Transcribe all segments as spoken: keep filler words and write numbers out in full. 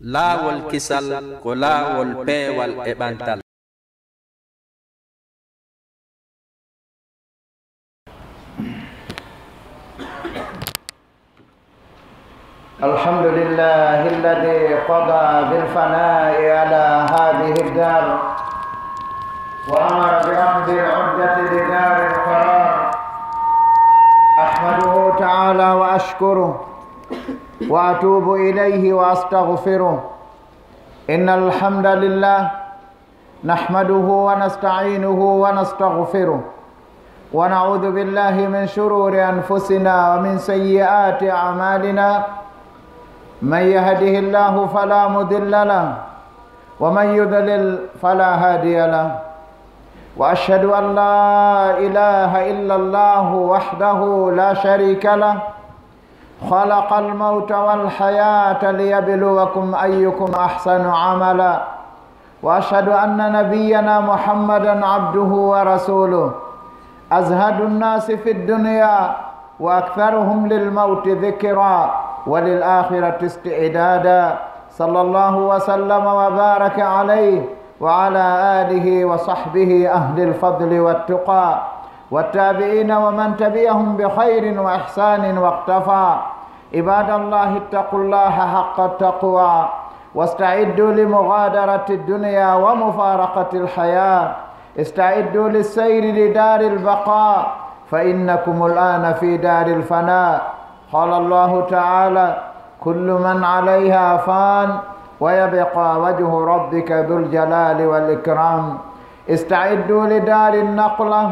Laawol kisal ko laawol peewal e ɓantal. الحمد لله الذي قضى بالفناء على هذه الدار، وأمر بأخذ العدة لدار القرار. أحمده تعالى وأشكره، وأتوب إليه وأستغفره. إن الحمد لله نحمده ونستعينه ونستغفره، ونعوذ بالله من شرور أنفسنا ومن سيئات أعمالنا. من يهده الله فلا مضل له، ومن يضلل فلا هادي له. وأشهد أن لا إله إلا الله وحده لا شريك له، خلق الموت والحياة ليبلوكم أيكم أحسن عملا. وأشهد أن نبينا محمدا عبده ورسوله، أزهد الناس في الدنيا وأكثرهم للموت ذكرا وللآخرة استعدادا، صلى الله وسلم وبارك عليه وعلى آله وصحبه أهل الفضل والتقى، والتابعين ومن تبعهم بخير وإحسان واقتفى. عباد الله، اتقوا الله حق التقوى، واستعدوا لمغادرة الدنيا ومفارقة الحياة. استعدوا للسير لدار البقاء، فإنكم الآن في دار الفناء. قال الله تعالى: كل من عليها فان، ويبقى وجه ربك ذو الجلال والإكرام. استعدوا لدار النقلة،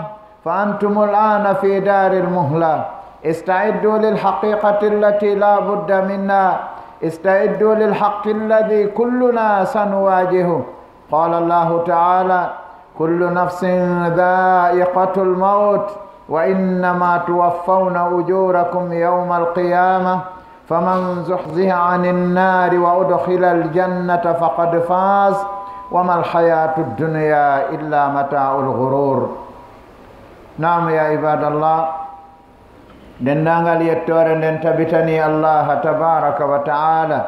فأنتم الآن في دار المهلة. استعدوا للحقيقة التي لا بد منها. استعدوا للحق الذي كلنا سنواجهه. قال الله تعالى: كل نفس ذائقة الموت، وإنما توفون أجوركم يوم القيامة، فمن زحزح عن النار وأدخل الجنة فقد فاز، وما الحياة الدنيا إلا متاع الغرور. Naam, ya ibadallah, denndaangal yettoore nden tabitanii Allah tabaaraka wa ta'ala,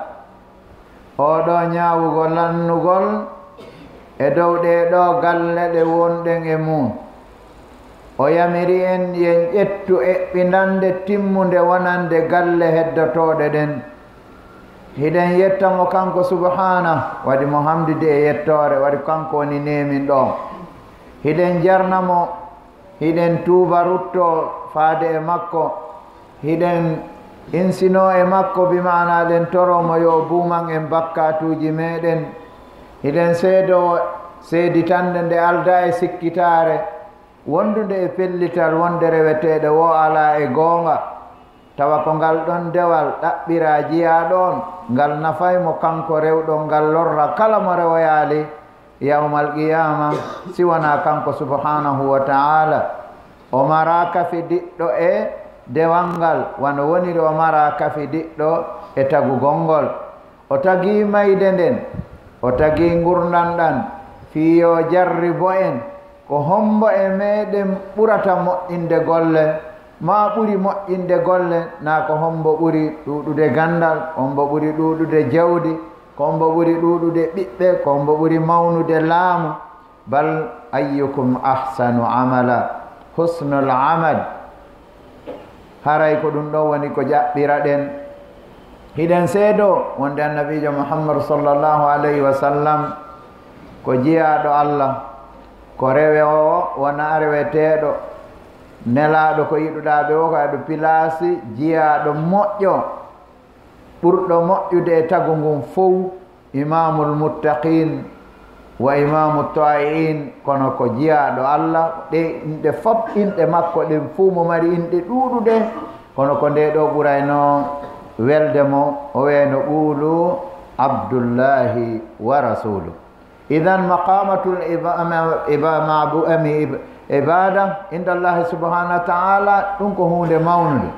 oo ɗoo ñaawugol lannugol e dow ɗee ɗoo galle ɗe wonɗen e mum. O yamiri en yen ƴettu eɓɓindannde timmunde wonande galle heddotooɗe ɗen. Hiɗen yetta mo kanko subhaana, waɗi mo hamdude e yettoore, waɗi kanko woni neeminɗo. Hiɗen jarna mo, hiɗen tuuba ruttoo faade e makko, hiɗen insinoo e makko, bi maanaa ɗen toroo mo yo o buuman en bakkaatuuji meeɗen. Hiɗen seedoo seeditannde nde aldaa e sikkitaare, wondunde e pellital wonde reweteeɗo woo alaa e goonga, tawa ko ngal ɗon dewal ɗaɓɓiraa jiyaaɗo on, ngal nafay mo kanko rewɗo, ngal lorra kala mo rewoyaali yawmal qiyaama, si wanaa kanko subhaanahu wa ta'aala. O maraa kafidiɗɗo e dewal ngal, wano woniri o maraa kafidiɗɗo e tagugol ngol. O tagii mayde nden, o tagii ngurndan ɗan, fii yo jarribo en, ko hombo e meɗen ɓurata moƴƴinde golle, maa ɓuri moƴƴinde golle, naa ko hombo ɓuri ɗuuɗude ganndal, ko hombo ɓuri ɗuuɗude jawdi, ko hombo ɓuri ɗuuɗude ɓiɓɓe, ko hombo ɓuri mawnude laamu. Bal ayyukum ahsanu amala, husnul amal. Haray ko ɗum ɗon woni ko jaɓɓiraɗen. Hiɗen seedoo wonde Annabiijo Muhammadu sallallahu alayhi wa sallam ko jiyaaɗo Allah, ko rewoowo, wonaa reweteeɗo. Nelaaɗo ko yiɗuɗaa ɓe o, ko aɗo pilaasi jiyaaɗo moƴƴo, ɓurɗo moƴƴude e tagu ngun fow, imaamul muttaqiin wa imaamu taa'i'iin, kono ko jiyaaɗo Allah. Ɗe inɗe fof, inɗe makko ɗen fof mo mari inɗe ɗuuɗuɗe, kono ko ndee ɗoo ɓuraynoo welde mo, o wiyayno quulu Abdullaahi wa Rasuuluhu. Idan maqamatul iba-, ama-, iba-, mabu-, ami ib-, ibada inda Allahi subhanahu wa ta'ala, ɗum ko huunde mawnunde.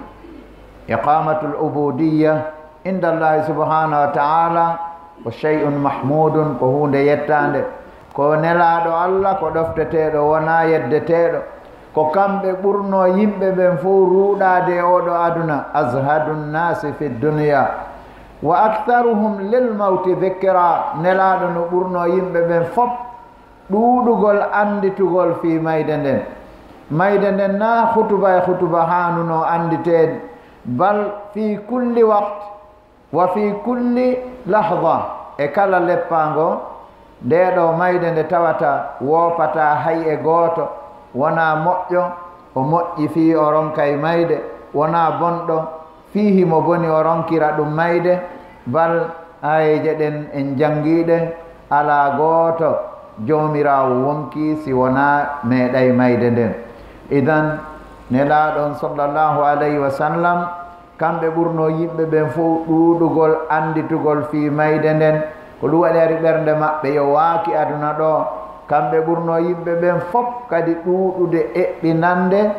Iqamatul ubudiyya inda Allahi subhanahu wa ta'ala ko shay'un mahmudun, ko huunde yettaande. Ko nelaaɗo Allah, ko ɗofteteeɗo, wonaa yeddeteeɗo. Ko kamɓe ɓurnoo yimɓe ɓen fow ruuɗaade e oo ɗoo aduna. Azhadun nasi fi dunya. Wa aktharuhum lil mawti dhikra, Nelaaɗo no ɓurnoo yimɓe ɓen fof ɗuuɗugol annditugol fii mayde nden. Mayde nden na hutuba e hutuba haanunoo annditeede, bal fii kulli waqt, wa fii kulli lahda, e kala leppaango, ndee ɗoo mayde nde tawata woopataa hay e gooto, wonaa moƴƴo, o moƴƴi fii o ronkay mayde, wonaa bonɗo, fii himo boni o ronkira ɗum mayde, bal aayeeje ɗen en janngiiɗe, alaa gooto Joomiraawo wonkii si wonaa meeɗay mayde nden. Idan, Nelaaɗo on sallallahu alayhi wa sallam, kamɓe ɓurnoo yimɓe ɓen fow ɗuuɗugol annditugol fii mayde nden. Ko ɗum waɗi ari ɓernde maɓɓe yo waaki aduna ɗoo. Kamɓe ɓurnoo yimɓe ɓen fof kadi ɗuuɗude eɓɓinande,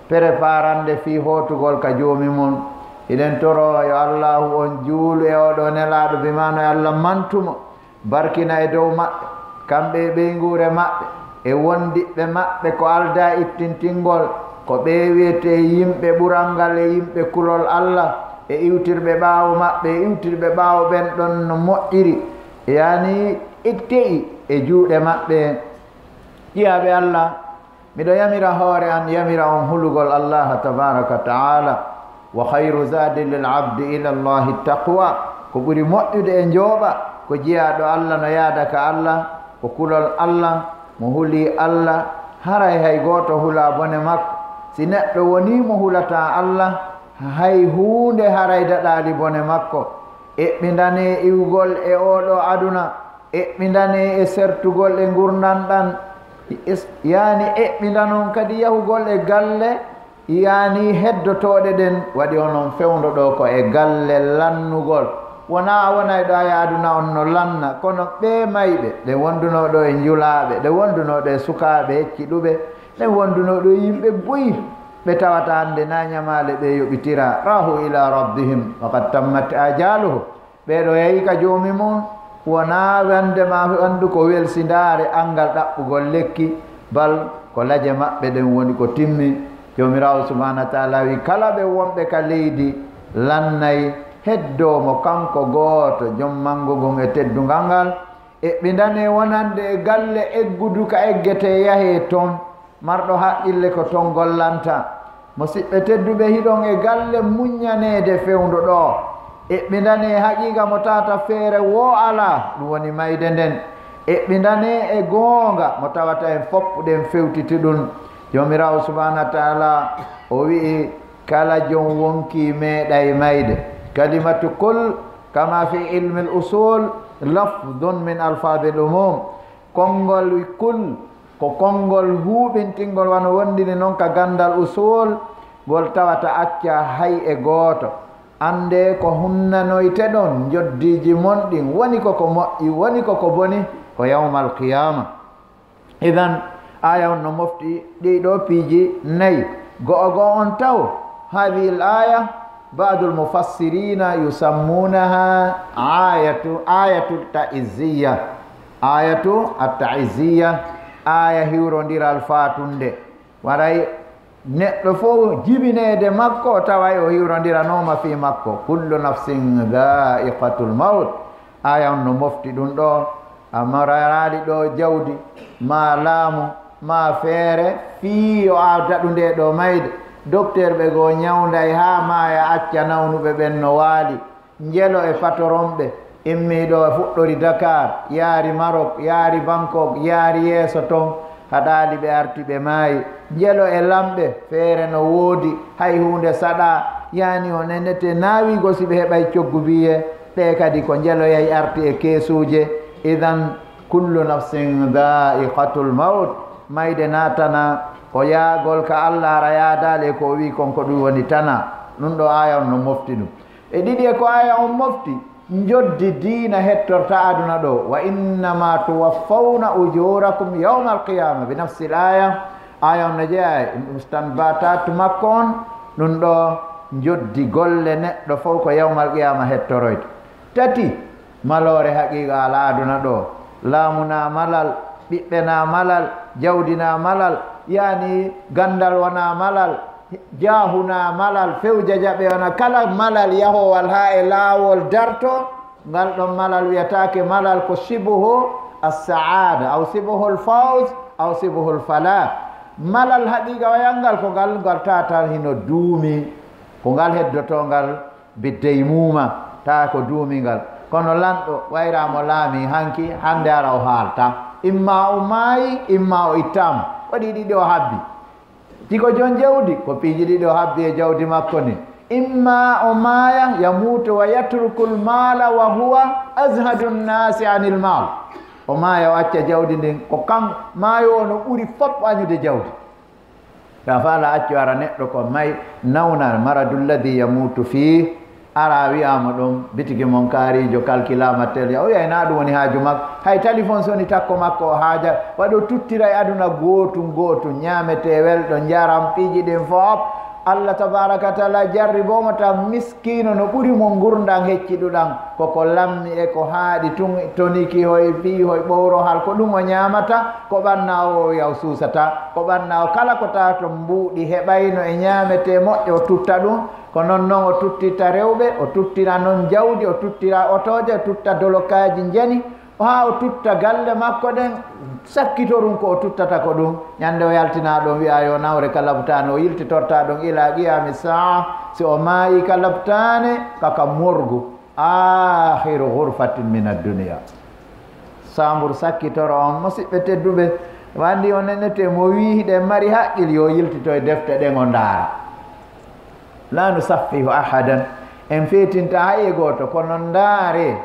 preparande fii hootugol ka Joomi mun. Hiɗen toroo yo Allaahu on juulu e oo ɗoo Nelaaɗo, bi maana yo Allah mantu mo, barkina e dow maɓɓe, kamɓe e ɓeynguure maɓɓe, e wondiɓɓe maɓɓe ko aldaa ittintingol, ko ɓee wi'etee yimɓe ɓural ngal e yimɓe kulol Allah, e iwtirɓe ɓaawo maɓɓe, e iwtirɓe ɓaawo ɓen ɗon no moƴƴiri, yaani itte'i e juuɗe maɓɓe. Jiyaaɓe Allah, miɗo yamira hoore an, yamira on hulugol Allah tabaraka wa ta'ala. Wa khayru zadi lil abdi ila Allahi taqwa. Ko ɓuri moƴƴude e njooɓa, ko jiyaaɗo Allah no yaada ka Allah, ko kulol Allah, mo hulii Allah, haray hay gooto hulaa bone makko. Si neɗɗo wonii mo hulataa Allah, hay huunde haray daɗaali bone makko. Eɓɓindanee iwgol e oo ɗoo aduna, eɓɓindanee e sertugol e ngurndan ɗan, es-, yaani eɓɓindanon kadi yahugol e galle, yaani heddotooɗe ɗen, waɗi onon fewndo ɗoo ko e galle lannugol. Wonaa a wonay ɗoo, aya aduna on no lanna, kono ɓee mayɓe, ɗe wondunoo ɗoo e njulaaɓe, ɗe wondunoo ɗoo e sukaaɓe hecciɗuɓe, ɗe wondunoo ɗoo e yimɓe buy, ɓe tawata hannde na ñamaale ɓe yoɓitiraa, rahu ila rabbihim, wa qad tammat ajaluhu. Ɓee ɗoo yahi ka Joomi mun, wonaa wonde ma anndu ko welsindaare anngal ɗaɓɓugol lekki, bal ko laje maɓɓe ɗen woni ko timmi. Joomiraawo subhaanahu wa ta'aala wi, kala ɓe wonɓe ka leydi lannay heddoo mo kanko gooto, Jom manngu ngun e teddungal ngal, eɓɓindanee wonande e galle eggudu ka eggetee yahee ton. Marɗo haqqille ko ton gollanta. Musiɓɓe tedduɓe, hiɗon e galle muññaneede fewndo ɗoo. Eɓɓindanee haqiiqa mo tawata feere woo alaa, ɗum woni mayde nden. Eɓɓindanee e goonga mo tawata en fof ɗen fewtiti ɗum. Joomiraawo subhaanahu wa ta'aala o wi'i, kala jom wonkii meeɗay mayde. Kalimatu kul kama fi ilmil usul lafdun min alfadil umum. Konngol kul ko konngol huuɓintingol, wano wondiri non ka ganndal usul, ngol tawata acca hay e gooto. Anndee ko hunnanoyteɗon njoddiiji mon ɗin, woni ko ko moƴƴi, woni ko ko boni, ko yawmal qiyaama. Idan, aaya on no mofti ɗii ɗoo piiji nayi. Go'o go'o on taw, hadihil aaya, ba'dul mufassirina yusammunaha ayatu, ayatu ta'iziyya. Ayatu at-ta'iziyya, aaya hiwrondiral faatunde. Waray neɗɗo fof jibineede makko, o taway o hiwrondiranooma fii makko. Kullu nafsin dha'iqatul mawt. Aaya on no mofti ɗum ɗoo. A maraali ɗoo jawdi, maa laamu, maa feere, fii yo a daɗu ndee ɗoo mayde. Dokteerɓe goo ñawnday haa maaya, acca nawnuɓe ɓen no waali. Njelo e patoronɓe, immii ɗoo, fuɗɗori Dakar, yaari Marok, yaari Bangkok, yaari yeeso ton, haɗaali ɓe arti ɓe maayi. Njelo e lamɓe, feere no woodi, hay huunde saɗaa, yaani on enete naawigo si ɓe heɓay coggu biyee, ɓee kadi ko njeloyay arti e keesuuje. Idan, kullu nafsin dha'iqatul mawt, mayde na tanaa, ko yaagol ka Allah hara yaadaali e ko o wi'i kon ko ɗum woni tanaa. Ɗum ɗoo aaya on no mofti ɗum. E ɗiɗi e ko aaya on mofti, njoddi diina hettorta aduna ɗoo. Wa innama tuwaffawna ujurakum yawmal qiyama, bi nafsil aaya. Aaya on no jeyaa e mustanbatat makko on, ɗum ɗoo njoddi golle neɗɗo fof ko yawmal qiyama hettoroyta. Tati, maloore haqiiqa alaa aduna ɗoo. Laamu na malal, ɓiɓɓe na malal, jawdi na malal, yaani ganndal wona malal, Jahuna malal few jajaɓe ona kala malal yahowal haa e laawol darto, ngal ɗon malal wiyataake malal ko sibuhu as-saada, aw sibuhu al-fawz, aw sibuhu al-falah. Malal haqiiqa wayal ngal ko ngal, ngal tata hino duumi, ko ngal heddoto ngal bidday muuma, taa ko duumingal. Kono lanɗo wayra mo laami hanki, hannde ara o haalta. Imma o maayi, imma o ittaama. Waɗi ɗiɗi o habbi. Si ko jon jawdi, ko piiji ɗiɗi o habbi e jawdi makko ndin. Imma o maaya, yamuutu wa yatrukul maala wa huwa azhadu nnaasi anil maal. O maaya, o acca jawdi ndin, ko kan maayo o no ɓuri fop añude jawdi. Ka faala accu ara neɗɗo ko may nawna, maradu lladi yamuutu fii, ara wi'aama ɗum, bitigi mon kaariijo, kalkilaama tel, o wi'ay naa ɗum woni haaju makko. Hay talifon soni takko makko o haaja, waɗi o tuttira e aduna gootum gootum, ñaametee welɗo, njaram, piiji ɗin fof. Allah tabaaraka wa taala jarriboo mo taw miskiino no ɓuri mo ngurndan hecciɗuɗan. Ko ko lammi e ko haaɗi tun, toniki hoy, fii hoy, ɓowro hal, ko ɗum o ñaamata, ko ɓanna o yaw suusata, ko ɓanna o kala ko tawa to mbuuɗi heɓayno e ñaametee moƴƴo o tutta ɗum. Ko non non o tuttirta rewɓe, o tuttira non jawdi, o tuttira otooje, o tutta dolokaaji njani, haa o tutta galle makko ɗen, sakkitorum ko o tuttata ko ɗum. Ñande o yaltinaa ɗon wi'a yo nawre ka labtaani, o yiltitortaa ɗon ila qiyaami saa, si o maayi ka labtaani, ka ka morgu, aakhiru ghurfatin min ad-dunya. Saambur sakkitoro on, musiɓɓe tedduɓe, wandi on nenete mo wi'i hiɗen mari haqqil, yo yiltito e defte ɗen o ndaara. La nusaffihu ahadan. En feetinta hay e gooto, kono ndaare,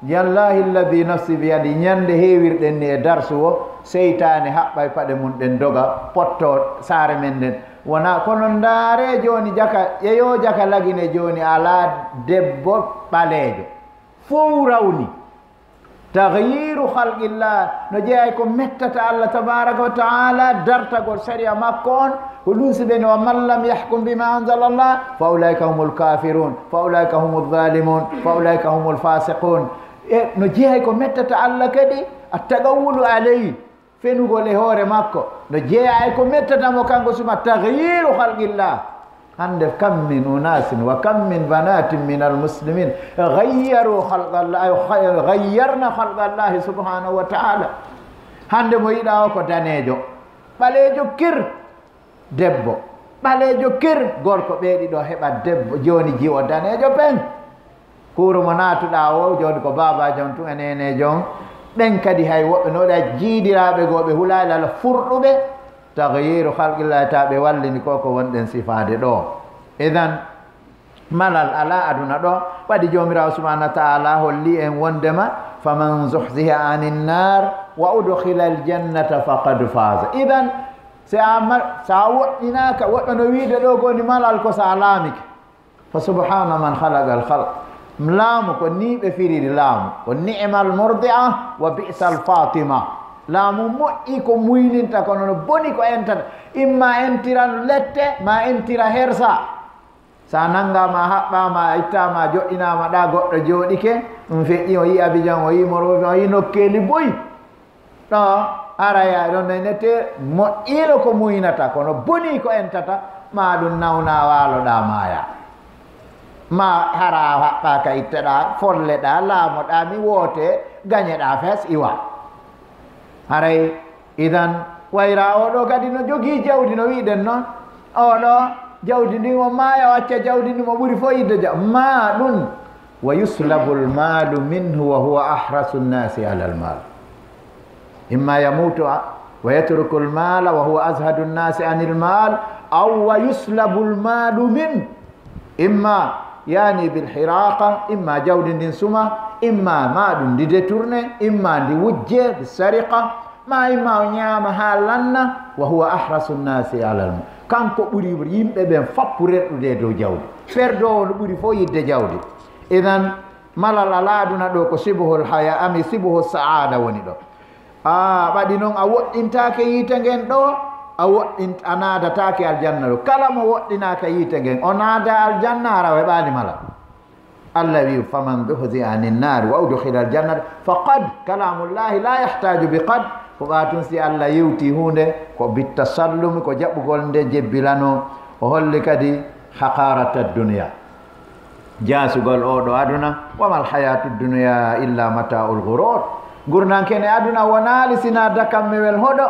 yallahi alladhi nafsi biyadi, ñande heewirɗen ni e darsu o, seytaane haɓɓay paɗe mum ɗen doga, potto saare men nden. Wona, kono ndaare jooni jaka, ƴeyo jaka lagine jooni alaa debbo ɓaleejo. Fow rawni. Taghyiru khalqillah, no jeyaa e ko mettata Allah tabaraka wa taala, dartagol sariya makko on, ko ɗum si ɓe no, "Wa man lam yahkum bima anzalallah, fa ulaika humul kafirun, fa ulaika humul zalimun, fa ulaika humul fasiqun." E no jeyaa e ko mettata Allah kadi, at-taghawulu alayhi, fenugol e hoore makko, no jeyaa e ko mettata mo kanko suma, taghyiru khalqillah. Hande kam min unasin wa kam min banatin min almuslimin ghayyaru khalqa Allah, ay, ghayyarna khalqa Allah subhanahu wa ta'ala. Hande mo yiɗa o ko daneejo, ɓaleejo kir, debbo, ɓaleejo kir, gorko, ɓe ɗiɗo heɓa debbo, jooni jiwo daneejo pen. Kuuru mo naatuɗaa o, jooni ko baabaajo on tun e neeneejo on. Ɓen kadi hay woɓɓe no waɗa jiidiraaɓe goo, ɓe hulaali Alla, furɗuɓe. Taghyiru khalqillahi, ta ɓe wallini ko ko wonɗen sifaade ɗo. Idan, malal alaa aduna ɗo. Waɗi Joomiraawo subhanahu wa ta'ala holli en wondema, "Faman zuhziha anin nar wa udkhila al jannata faqad faz." Idan, si a ma-, si a woɗɗinaaka, woɓɓe no wiide ɗo ko woni malal ko si a laamike. Fa subhana man khalaqal khalq. Laamu ko ni ɓe firiri laamu. Ko ni'mal murdi'a wa bi'sal fatima. Laamu moƴƴi ko muyninta, kono no boni ko entata. Imma entiran lette, ma entira hersa. Sa nangama, haɓɓama, ittama, joɗɗinama ɗa, goɗɗo joɗike, ɗum feƴƴi, o yi Abidjan, o yi Monrovia, o yi nokkeeli boyi. Ɗo, haray a ɗon nenete moƴƴiino ko muynata, kono bonii ko entata, ma ɗum nawna waaloɗa maaya. Ma hara a haɓɓaaka itteɗa, folleɗa, laamoɗa, mi woote, gañeɗa fes iwa. Haray, idan, wayra oɗo kadi no jogii jawdi no wiɗen non. Oɗo, jawdi ndin o maaya, o acca jawdi ndin mo ɓuri fof yidde ja-, ma ɗum. Wa yuslabul malu minhu wa huwa ahrasu nnasi ala almal. Imma yamutu a-, wa yatruku almala wa huwa azhadu nnasi anil mal, aw wa yuslabul malu min. Imma, yani bil hiraqa, imma jawdi ndin suma, imma ma ɗum ndi détourné, imma ndi wujje, bi sariqa, ma imma o ñaama haa lanna, wa huwa ahrasu nnasi ala almal. Kanko ɓuri yimɓe ɓen fop rerɗude e dow jawdi. Perdoowo no ɓuri fof yidde jawdi. Idan, malal alaa aduna ɗo ko sibuhul haya, ami sibuhu saada woni ɗo. A waɗi noon a woɗɗintaake yiite ngen ɗo, a woɗɗin-, a naadataake aljanna ɗo. Kala mo woɗɗinaaka yiite ngen, o naada aljanna, hara o heɓaali malal. Allah wi, "Faman zuhziha anin naari wa udkhila aljannata faqad", kalamullahi la yahtaju bi qad. Ko ɓa tun si Allah yewti huunde, ko bittasallumi, ko jaɓugol nde jebbilano. O holli kadi haqarata dunya, jaasugol oo ɗoo aduna. Wa mal hayatu dunya illa mata'ul ghurur. Ngurndan ken e aduna wonaali sinaa dakammewel hoɗo.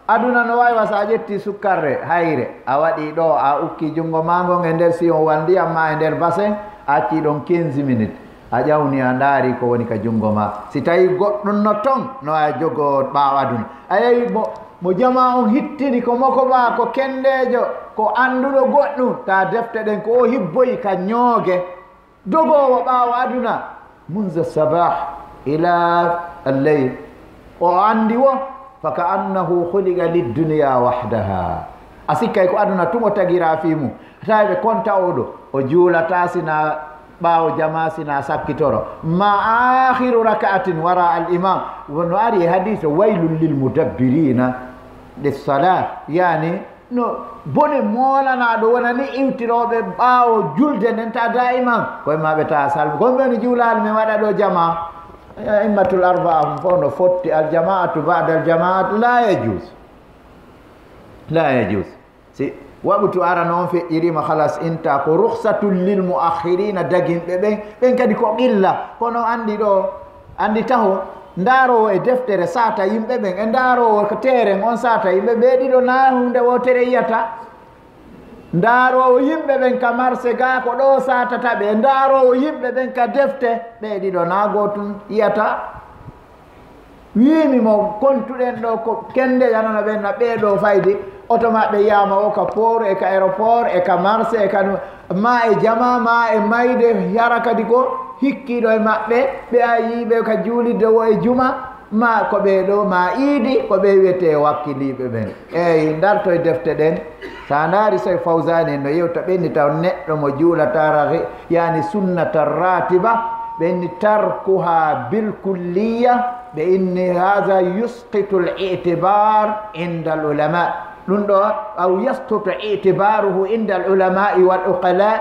Aduna no waawi wa, so a ƴetti sukkarre hayre, a waɗi ɗo, a ukki junngo maa ngon e nder siyon walla ndiyam maa e nder basin, a accii ɗon quinze minutes, a ƴawni, a ndaari ko woni ka junngo maa. Si tawii goɗɗum no ton, no a jogoo ɓaawo aduna. A yewi mo, mo jamaa on hittini, ko mokobaa, ko kenndeejo, ko annduɗo goɗɗum, ta defte ɗen ko o hibboyi ka ñooge. Dogoowo ɓaawo aduna, munza sabah ila alleyl. O anndi wo, fa ka annahu khuliqa liddunya wahdaha. A sikkay ko aduna tun o tagiraa fii mum. Tawi ɓe konta oɗo, o juulataa sinaa ɓaawo jamaa, sinaa sakkitoro. Ma akhiru raka'atin wara al imam. Wono ari e hadith, waylun lil mudabbirina lis salah. Yani, no bone moolanaaɗo wonani iwtirooɓe ɓaawo julde nden, ta daiman koye maɓɓe ta salmi. Ko mbi'en juulaali, min waɗa ɗo jamaa. A'immatul arba'a hum fof no fotti, al jama'atu ba'da al jama'at la yajuz. La yajuz. Si waɓutu arano on feƴƴiriima, khalas, inta ko rukhsatun lil muakhirina, daginɓe ɓen, ɓen kadi ko qilla. Kono anndi ɗo, anndi taho, ndaaroowo e deftere saata yimɓe ɓen, e ndaaroowo ko teeren on saata yimɓe, ɓe ɗiɗo na huunde wootere yiyata. Ndaaroowo yimɓe ɓen ka marse gaa ko ɗo saatata ɓe, e ndaaroowo yimɓe ɓen ka defte, ɓe ɗiɗo na gootun yiyata. Wiimi mo kontuɗen ɗo ko kennde, yanana ɓen na ɓee ɗo fayde, oto maɓɓe yiyama o ka port, e ka aéroport, e ka marse, e ka nu-, ma e jama, ma e mayde, hara kadi ko hikkiiɗo e maɓɓe, ɓe a yiiɓe ka juulidde wo e juma, ma ko ɓee ɗo, ma iidi, ko ɓe wiyetee wakkiliiɓe ɓen. Eey, ndartoy defte ɗen. Sa ndaari Sey Fawzani en no yewta ɓe inni taw neɗɗo mo juulata ra-, yani sunnata ratiba, ɓe inni tarkuha bil kulliya, ɓe inni haza yusqitu al itibar inda al ulama. Ɗum ɗo, aw yasqutu itibaruhu inda al ulama wal uqala,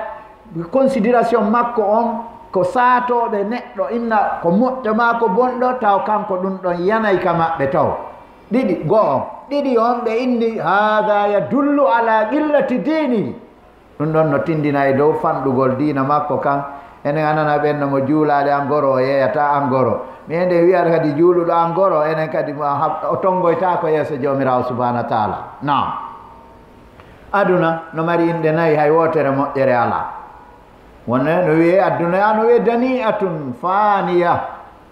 considération makko on ko saatooɓe neɗɗo, inna ko moƴƴo maa ko bonɗo, taw kanko ɗum ɗon yanay ka maɓɓe taw. Ɗiɗi, go'o. Ɗiɗi on ɓe inni, hada yadullu ala qillati dini. Ɗum ɗon no tindina e dow fanɗugol diina makko kan. Enen a nana ɓen no mo juulaali an goro, o yeeyata an goro. Mi ende wiyata kadi juuluɗo an goro, enen kadi mo a hab-, o tongoytaako yeeso Joomiraawo subhanahu wa taala. Naam. Aduna no mari inɗe nayi, hay wootere moƴƴere alaa. Wonno no wi'e aduna, no wi'e dani'atun faniya,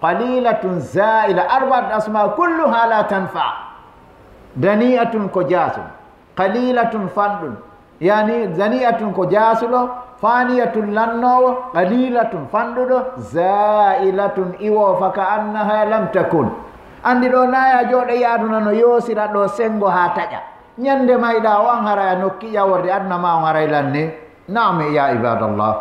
qalilatun za'ila, arba'at asma kulluha la tanfa. Dani'atun ko jaasum, qalilatun fanɗun, yani dani'atun ko jaasuɗo, faniyatun lannoowo, qalilatun fanɗuɗo, za'ilatun iwo fa ka annaha lam takun. Anndi ɗo naya jooɗo e aduna no yoosira ɗo senngo haa taƴa. Ñande mayɗa o an haray a nokki ƴaworde aduna ma on haray lanni. Naam, ya ibadallah.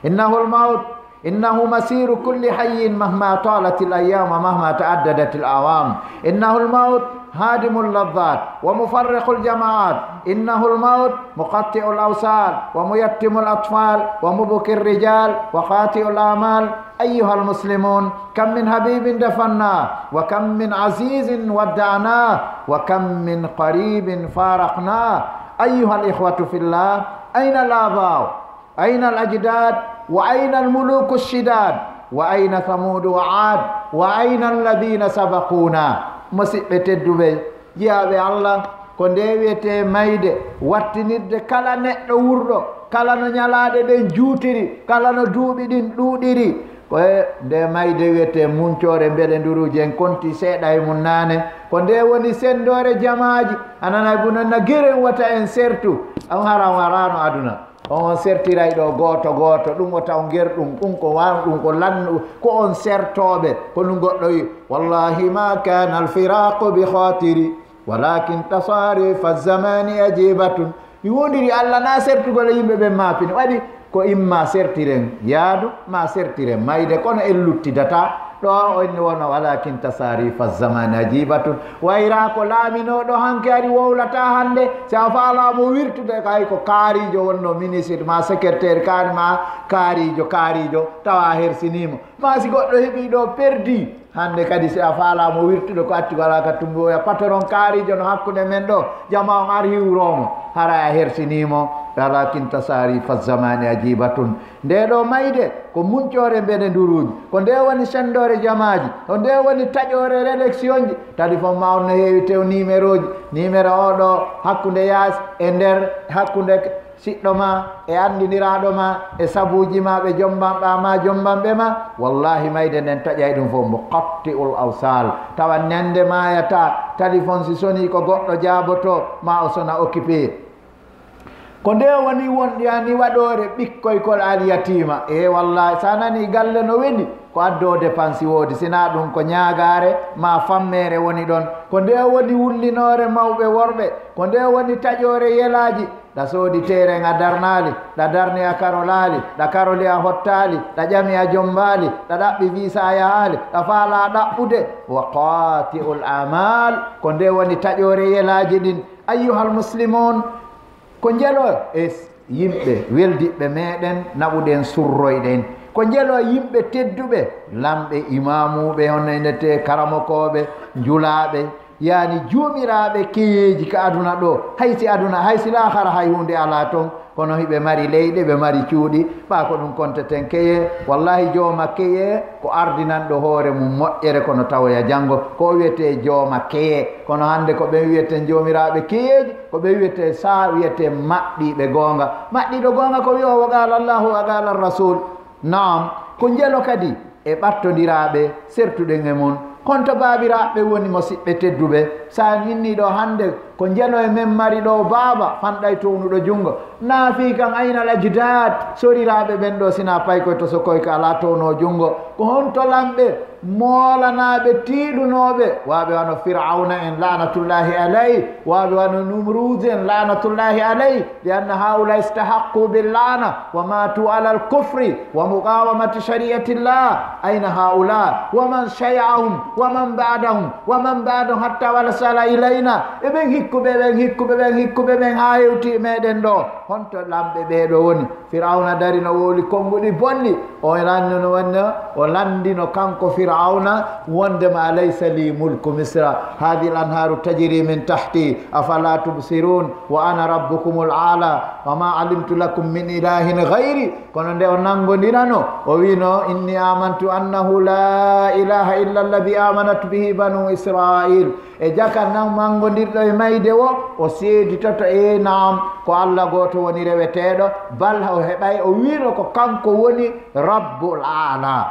Innahu al-mawt, innahu masiru kulli hayyin mahma talat al-ayyam wa mahma ta'addadat al-awam. Innahu al-mawt hadimu al-ladhat wa mufarriqu al-jama'at. Innahu al-mawt muqatti'u al-awsal wa muyattimu al-atfal wa mubki ar-rijal wa qati'u al-amal. أيها المسلمون، كم من حبيب دفناه، وكم من عزيز ودعناه، وكم من قريب فارقناه. أيها الإخوة في الله، أين الآباء؟ أين الأجداد؟ وأين الملوك الشداد؟ وأين ثمود وعاد؟ وأين الذين سبقونا؟ Musiɓɓe tedduɓe, jiyaaɓe Allah, ko nde wiyetee mayde, wattinirde kala neɗɗo wuurɗo, kala no ñalaaɗe ɗen juutiri, kala no duuɓi ɗin ɗuuɗiri. Ko e nde mayde wiyetee muncoore, mbele nduruuji en konti seeɗa e mum naane. Ko nde woni senndoore jamaaji, a nanay bu nanna geren wata en sertu. On hara on haraano aduna. On, on sertiray ɗo gooto gooto, ɗum o taw ngerɗum, ɗum ko waaw, ɗum ko lannu, ko on sertooɓe, ko ɗum goɗɗo wi, wallahi ma kana al-firaqu bi khatiri, walakin tasarifa zamani ajibatun. Mi wondiri Allah na sertugol e yimɓe ɓen maapini. Waɗi ko imma sertiren yaadu, ma sertiren mayde, kono en luttidata. Ɗo o inni wono, walakin tasarifa zamani ajibatun. Wayra ko laaminooɗo hanki ari wowlata hannde, si a faalaa mo wirtude, kay ko kaariijo wonno ministre ma secrétaire kaari ma kaariijo, kaariijo, tawa a hersiniimo. Ma si goɗɗo heɓii ɗo perdi, Hannde kadi, si a faalaa mo wirtude ko accu alaa ka tumbi, oya patron kaariijo no hakkunde men ɗo, jama on ar hiwroo mo, hara a hersinii mo. Walakin tasarifa zamani ajibatun. Nde ɗo mayde ko muncoore mbene nduruuji, ko nde woni senndoore jamaaji, ko nde woni taƴoore rélectionji. Téléphone ma on no heewi tew numéroji, numéro o ɗo, hakkunde yaas e nder, hakkunde siɗɗo ma e anndindiraaɗo ma e sabuuji ma, ɓe jombanɓe ma, jombanɓe ma. Wallahi, mayde nden taƴay ɗum fof, mo qatti ul awsal. Tawa nande maayata, téléphone si sonii ko goɗɗo jaaboto, ma o sona occupé. Ko nde woni won, yani, waɗoore ɓikkoy kol al yatima. E wallahi, sa nani galle no weli, ko addo dépense woodi, sina ɗum ko ñaagaare ma fammeere woni ɗon. Ko nde woni wullinoore mawɓe worɓe, ko nde woni taƴoore yelaaji. Ɗa soodi terrain a darnaali, ɗa darni a karolaali, ɗa karoli a hottaali, ɗa ƴami a jombaali, ɗa ɗaɓɓi visa a yahaali, ɗa faala ɗaɓɓude. Wa qati'ul amal, ko nde woni taƴoore yelaaji ɗin. Ayyuhal muslimun, ko njelo e s-, yimɓe weldiɓɓe meɗen, naɓuɗen, surroyɗen. Ko njelo e yimɓe tedduɓe, lamɓe, imamuɓe, hono enete, karamokooɓe, njulaaɓe, yani juumiraaɓe keyeeji ka aduna ɗo. Hay si aduna, hay si laahara, hay huunde alaa ton, kono hiɓe mari leyɗe, ɓe mari cuuɗi, ɓa ko ɗum konteten keye. Wallahi, jooma keye ko ardinanɗo hoore mum moƴƴere, kono tawoya janngo ko o wiyetee jooma keye. Kono hannde ko ɓen wiyeten joomiraaɓe keyeeji, ko ɓe wiyetee sa wiyetee maɗɗiiɓe goonga. Maɗɗiiɗo goonga ko wi'oowo qaala Allahu wa qaala Rasul. Naam, ko njelo kadi e ɓattondiraaɓe sertuɗen e mun. Konto baabiraaɓe woni, musiɓɓe tedduɓe, sa inni ɗo hannde ko njelo e men mari ɗo baaba fanɗay townuɗo junngo. Naafi kan aynal ajdad, soriraaɓe ɓen ɗo sina paykoy to sokoy ka alaa towno junngo. Ko honto lamɓe moolanaaɓe tiiɗunooɓe, waaɓe wano Fir'awna en, laanatullaahi alayh, waaɓe wano Numruudu en, laanatullaahi alayh, li anna haa'ulaa'i istahaqqu bil laana wa maatu alal kufri wa muqaawamati shari'atillah. Ayna haa'ulaa wa man shaya'ahum wa man ba'dahum wa man ba'dahum hatta wasala ilayna? E ɓen hikkuɓe, ɓen hikkuɓe, ɓen hikkuɓe, ɓen haa hewti meɗen ɗo. Honto lamɓe ɓee ɗo woni? Fir'awna dari no wowli konnguɗi bonni. O lanndino, wonno o lanndino kanko Fir'awna wondema, "Alaysa li mulku Misra, hadhihi al-anharu tajri min tahti, afala tubsirun, wa ana rabbukumul a'la, wa ma alimtu lakum min ilahin ghayri." Kono nde o nanngondirano, o wiino, "Inni amantu annahu la ilaha illa alladhi amanat bihi banu Israil." E jaka nan manngondirɗo e mayde wo, o seeditoto, e naam, ko Allah gooto woni reweteeɗo, bal o heɓay, o wiino ko kanko woni Rabbul Aala.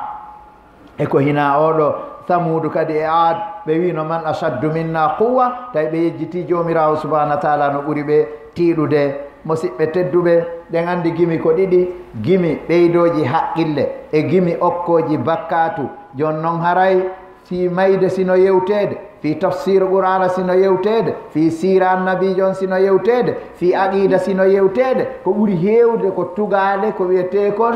E ko hinaa oɗo Samuudu kadi e Aad, ɓe wiino, "Man ashaddu minna quwwa?" Tawi ɓe yejjiti Joomiraawo Subhaanahu wa Taala no ɓuri ɓe tiiɗude. Musiɓɓe tedduɓe, ɗen anndi gimi ko ɗiɗi, gimi ɓeydooji haqqille e gimi okkooji bakkaatu. Jooni non haray fii mayde sino yewteede, fii tafsiru Qur'aana sino yewteede, fii siira Annabiijo on sino yewteede, fii aqiida sino yewteede, ko ɓuri heewde ko tugaale ko wi'etee kon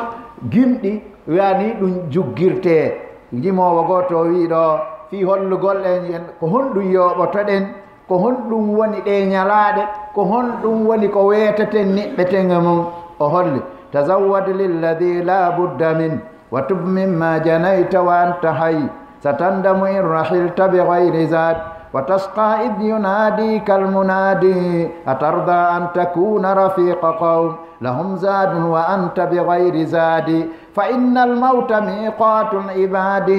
gimɗi, yani ɗum juggirtee. Jimoowo gooto o wi'i ɗo, fii hollugol en, en ko honɗum yooɓotoɗen, ko honɗum woni ɗee ñalaaɗe, ko honɗum woni ko weeteten niɓɓeten e mum. O holli, "Tazawwad lilladhi la budda min." وتب مما جنيت وأنت حي ستندم إن رحلت بغير زاد وتشقى إذ يناديك المنادي أترضى أن تكون رفيق قوم لهم زاد وأنت بغير زاد فإن الموت ميقات العباد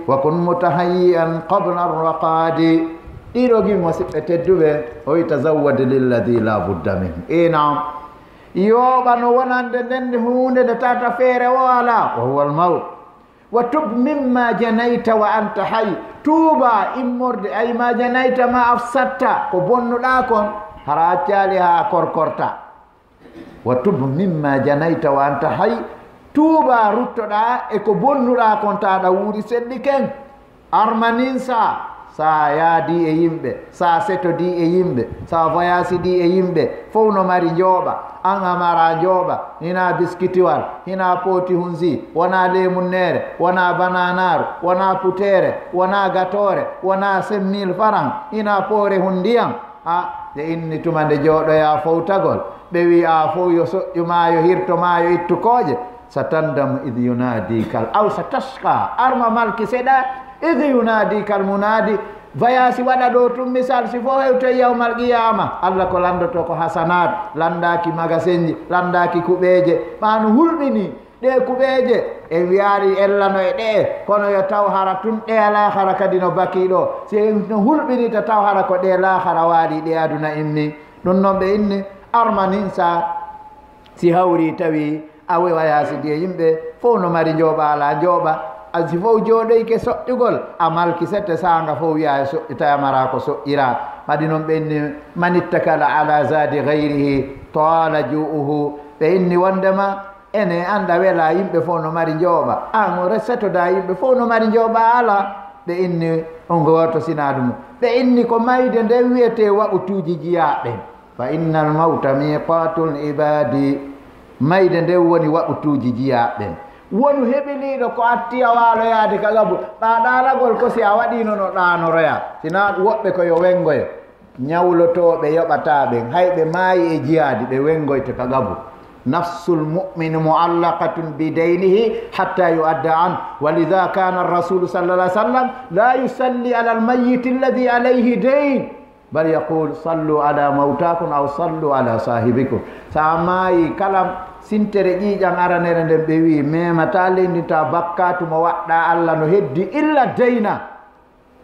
وكن متهيئا قبل الرقاد. Ɗiɗo gimi, musiɓɓe tedduɓe, o wi, "Tazawwad lilladhi la budda min." Ina, yooɓa no wonande nden huunde nde tata feere o alaa, wa huwa al-mawt. "Wa tub mimma janayta wa anta hayy." Tuuba immorde, ay ma janayta ma afsatta, ko bonnuɗaa kon, hara accaali haa korkorta. "Wa tub mimma janayta wa anta hayy." Tuuba ruttoɗaa e ko bonnuɗaa kon, taɗa wuuri selli ken. Armanin sa, sa yaadi e yimɓe, sa setodi e yimɓe, sa voyasidi e yimɓe, fow no mari njooɓa, an a mara njooɓa, hina biskitiwal, hina pooti hunsi, wona leemunnere, wona bananaru, wona putere, wona gatore, wona cinq mille francs, hina poore hun ndiyam. A, ɓe inni tuma nde jooɗoya fowtagol, ɓe wi a fow yo soƴƴu ma, yo hirto ma, yo ittu kooƴe. Sa tandamu id yunadika al, aw sa tashqa, arma malki seɗa, Id yunadika almunadi. Vayasi waɗa ɗo tun misal, si fof hewtoy yawmal qiyama, Allah ko landoto ko hasanat, landaki magasinji, landaki kuɓeje. Ɓa no hulɓini ɗe kuɓeje, en wiyari ellano e ɗe, kono yo taw hara tun ɗe lahara kadi no baki ɗo. Si en no hulɓini ta taw hara ko ɗe lahara waali ɗe aduna inni. Ɗum noon ɓe inni armanin sa si hawri tawi a wayasi ɗi e yimɓe, fof no mari njooɓa, ala njooɓa. A si fof jooɗoyke soƴƴugol, a malki sette saanga fof wiya e soƴƴi, tawi a mara ko soƴƴira. Madi noon ɓe inni, man ittakala ala zadi gayrihi tala ju'uhu. Ɓe inni wondema ene anda wela yimɓe fof no mari njooɓa. An o resetoda yimɓe fof no mari njooɓa ala. Ɓe inni on gooto sina ɗum. Ɓe inni ko mayde nde wiyete waɓutuuji jiyaɓe. Fa innal mawta miqatul ibadi. Mayde nden woni waɓutuuji jiyaaɓe ɓen. Wonu heɓiliiɗo ko attiya waaloyaade ka gabu, ɓa ɗaalagol ko si a waɗiino no ɗaanoroya. Sina woɓɓe ko yo wenngoyo. Ñawlotooɓe yoɓataa ɓen, hay ɓe maayi e jihaadi, ɓe wenngoyte ka gabu. Nafsul mu'mini mu'allaqatun bi daynihi hatta yu'adda an. Wa lidha kana ar-rasulu sallallahu alaihi wasallam la yusalli ala al-mayyiti alladhi alayhi dayn. Bal yaqul, sallu ala mawtakum aw sallu ala sahibikum. So a maayi, kala sintere ƴiiƴan aranere nden, ɓe wi'i, memata leydi ta bakkatu mo waɗɗa Allah no heddi illa dayna.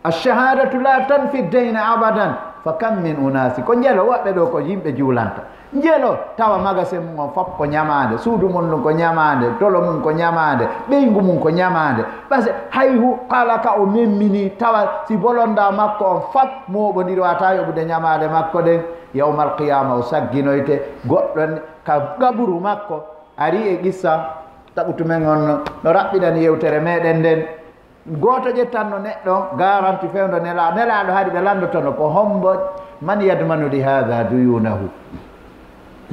Ash-shahadatu la tanfi dayna abadan. Fa kam min unasi. Ko njelo woɓɓe ɗo ko yimɓe juulanta. Njelo, tawa magasin mum on fof ko ñamaande, suudu mum ɗum ko ñamaande, tolo mum ko ñamaande, ɓeyngu mum ko ñamaande. Parce que hay hu-, kala ka o memmini, tawa si bolonda makko on fof mooɓondiri, wata yoɓude ñamaande makko ɗen. Yawmal qiyama o sagginoyte, goɗɗo n-, ka qaburu makko ari e qissa taɓutu men on no, no raɓɓiɗani yewtere meɗen nden. Gooto ƴettanno neɗɗo garanti fewndo Nela-, Nelaaɗo, hari ɓe lanndotono ko hombo, man yadmanu li hada duyunahu.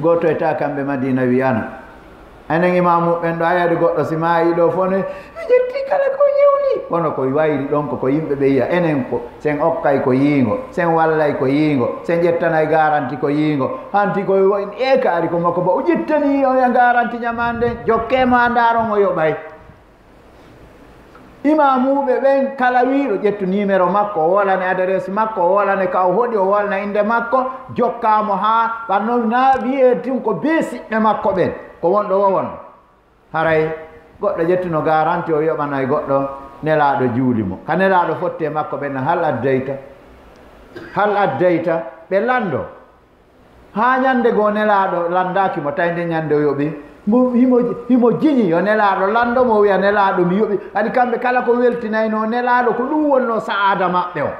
Gooto e ta kamɓe Madina wi ana. Enen imaamu ɓen ɗo, a yaade goɗɗo si maayi ɗo fof ne, mi ƴetti kala ko ñewli. Kono ko wayri ɗon ko, ko yimɓe ɓe yiya. Enen ko, sen okkay ko yiingo, sen wallay ko yiingo, sen ƴettanay garanti ko yiingo. Hanti ko e kaari ko makko ba o ƴettani o ya garanti ñamaande, jokke ma ndaron o yoɓay. Imaamuuɓe ɓen kala wiiɗo ƴettu numéro makko, o wolane adresse makko, o wolane ka o hoɗi, o wolana innde makko, jokkaa mo haa ɓanno na wiyee tun ko bee siɓɓe makko ɓen, ko wonɗo wo won. Haray goɗɗo ƴettuno garanti o yoɓanay goɗɗo, Nelaaɗo juuli mo. Ka Nelaaɗo fotti e makko ɓen, hal addayta? Hal addayta? Ɓe lanndo. Haa ñande goo Nelaaɗo lanndaaki mo, tawi nde ñande o yoɓi mo, himo, himo jiñi yo Nelaaɗo lanndo mo, o wiya, Nelaaɗo, mi yoɓi. Haɗi kamɓe kala ko weltinaynoo Nelaaɗo, ko ɗum wonnoo sa'aada maɓɓe on.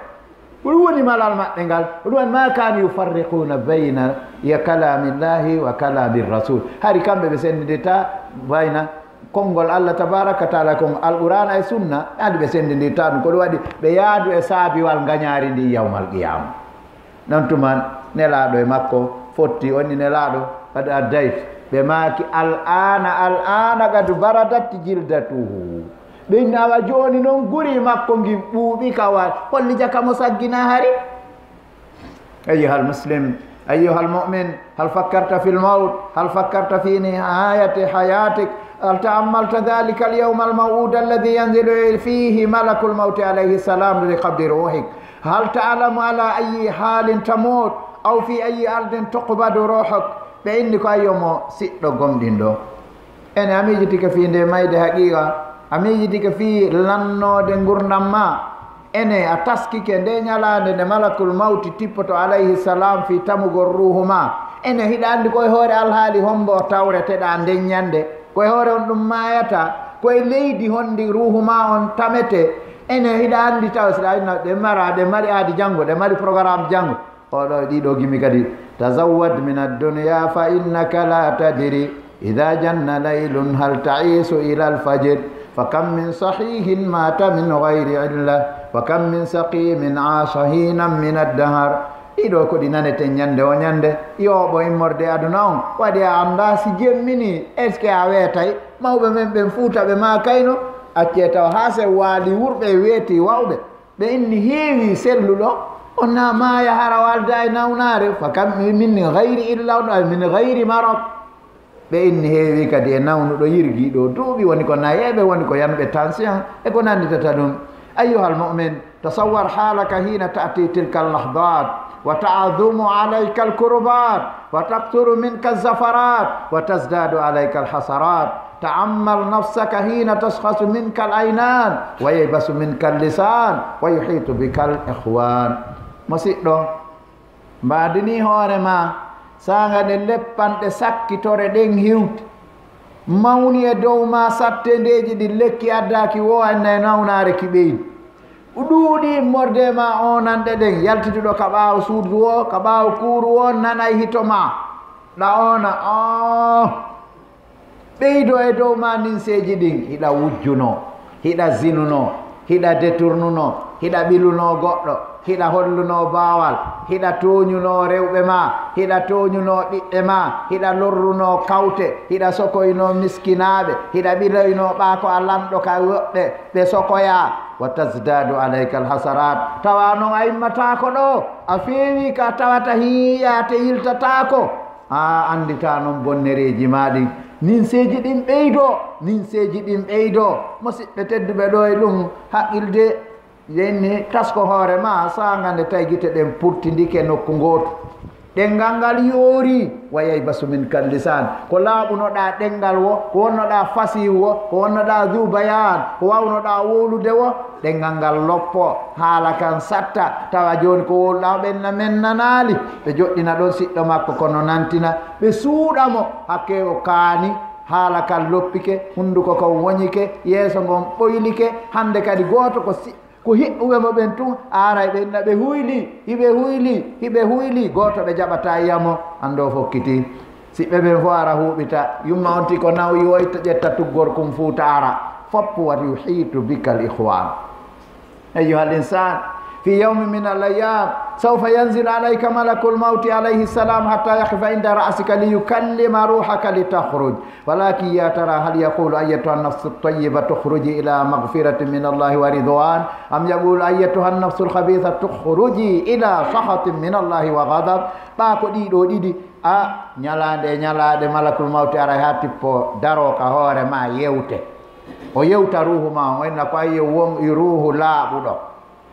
Ko ɗum woni malal maɓɓe ngal. Ko ɗum woni, ma kaanu yufarriquuna bayna ya kalaamillahi wa kalaami rasul. Hari kamɓe ɓe senndindirta bayna konngol Allah tabaraka wa taala, konngol Alqur'aana e Sunna, haɗi ɓe senndindirta ɗum. Ko ɗum waɗi ɓe yaadu e saabiwal ngañaari ndi yawmal qiyaama. Non tuma Nelaaɗo e makko fotti, o inni, Nelaaɗo, qad addayt. Ɓe maaki, al aana, al aana qad baradat jildatuhu. Ɓe inni, awa jooni non guri makko ngin ɓuuɓi ka wa-, holli jaka mo saggina hari. Ayyuhal muslim, ayyuhal mu'min, hal fakkarta fil mawt? Hal fakkarta fi nihayati hayatik? Hal ta'ammalta dhalika al yawma al maw'ud alladhi yanzilu fihi malakul mawti alayhi salam li qabdi ruhik? Hal ta'lamu ala ayyi halin tamut, aw fi ayyi ardin tuqbadu ruhuk? Ɓe inni ko, ayyo mo siɗɗo gomɗinɗo. Ene a miijitike fii nde mayde haqiiqa? A miijitike fii lannoode ngurndan ma? Ene a taskike nde ñalaande nde malakul mawti tippoto alayhi salam fii tamugol ruuhu ma? Ene hiɗa anndi ko e hoore alhaali hombo tawreteɗaa nden ñande? Ko e hoore on ɗum maayata? Ko e leydi hondi ruuhu ma on tamete? Ene hiɗa anndi taw si ɗa inna ɗe mara, ɗe mari aadi janngo, ɗe mari programme janngo. Oɗo e ɗiɗo gimi kadi. Tazawwad min ad-dunya fa innaka la tadri idha janna laylun hal ta'isu ila al-fajr. Fa kam min sahihin mata min ghayri illa. Fa kam min saqimin asha hinan min ad-dahr. Ɗiɗo ko ɗi naneten ñande o ñande. Yooɓo immorde aduna on. Waɗi a annda si jemmini, est-ce que a weetay? Mawɓe men ɓen Fuuta ɓe maakayno. Accee taw haa sen waali wurɓe e weeti wawɓe. Ɓe inni heewi selluɗo, on na maaya hara walda e nawnaare, fa kam min ghayri illa on, ay min ghayri marad. Ɓe inni heewi kadi e nawnuɗo yirgiiɗo duuɓi, woni ko nayeeɓe, woni ko yanuɓe tension, e ko nannditata ɗum. أيها المؤمن، تصور حالك حين تأتي تلك اللحظات وتعظم عليك الكربات وتكثر منك الزفرات وتزداد عليك الحسرات. تأمل نفسك حين تشخص منك العينان وييبس منك اللسان ويحيط بك الإخوان. Musiɗɗo, mbaadini hoore ma, saanga nde leppanɗe sakkitore ɗen hewti, mawni e dow ma, sattendeeji ɗin lekki addaaki woo, anna e nawnaare ki ɓeydi. Ɗuuɗi immorde e ma oonanɗe ɗen, yaltituɗo ka ɓaawo suudu woo, ka ɓaawo kuuru woo, nanay hito ma. Ɗa oona, oh. Ɓeydo e dow ma ninseeji ɗin, hiɗa wujjunoo, hiɗa zinunoo, hiɗa deturnunoo, hiɗa ɓilunoo goɗɗo, hiɗa hollunoo baawal, hiɗa tooñunoo rewɓe ma, hiɗa tooñunoo ɓiɓɓe ma, hiɗa lorrunoo kawte, hiɗa sokoynoo miskinaaɓe, hiɗa ɓiloynoo ɓaa ko a lanɗo ka woɓɓe, ɓe sokoyaa. Wa tasdaadu alayka alhasarat. Tawa non a immataako ɗoo, a feewii ka tawata hiiyaate yiltataako. A anndita non bonnereeji ma ɗin. Ninseeji ɗin ɓeydo, ninseeji ɗin ɓeydo. Musiɓɓe tedduɓe, ɗoo e ɗum haqqilde, yenni tasko hoore ma, saanga nde tawi gite ɗen purtindike nokku ngootu. Ɗenngal ngal yoori, wa yaybasu minka lisan. Ko laaɓunoɗaa ɗenngal woo, ko wonnoɗaa fasiihu woo, ko wonnoɗaa zu bayan, ko waawnoɗaa wowlude woo, ɗenngal ngal loppo, haala kan satta, tawa jooni ko wowluɗaa ɓen na men nanaali. Ɓe joɗɗina ɗon siɗɗo makko kono nantina, ɓe suuɗa mo, hakkee o kaani, haala kan loppike, hunnduko kon woñike, yeeso ngon ɓoylike, hannde kadi gooto ko si-, ko hiɓɓuɓe mo ɓen tun, aray ɓen na ɓe huylii, hiɓe huylii, hiɓe huylii, gooto ɓe jaɓataa yi'a mo, hannde o fokkitii. Siɓɓe ɓen fof ara huuɓita, yumma on ti ko nawyi woyta ƴetta tuggor kum fuuta ara. Foppu wa yuhitu bika al ikhwan. Ayyuha al insan, fi yawmin min al ayyam, sawfa yanzilu alayka malakul mawti alayhi salam hatta yaqifa inda ra'sika liyukallima ruhaka litakhruj. Walakin ya tara hal yaqulu ayyatuha an nafsu at tayyibatu ukhruji ila maghfiratin min Allah wa ridwan, am yaqulu ayyatuha an nafsu al khabithatu ukhruji ila sakhatin min Allah wa ghadab. Ɓaa ko ɗii ɗoo ɗiɗi, a, ñalaande e ñalaande malakul mawti aray haa tippo daroo ka hoore ma yewte. O yewta ruuhu ma on, o inna ko ayyo won i ruuhu laaɓuɗo.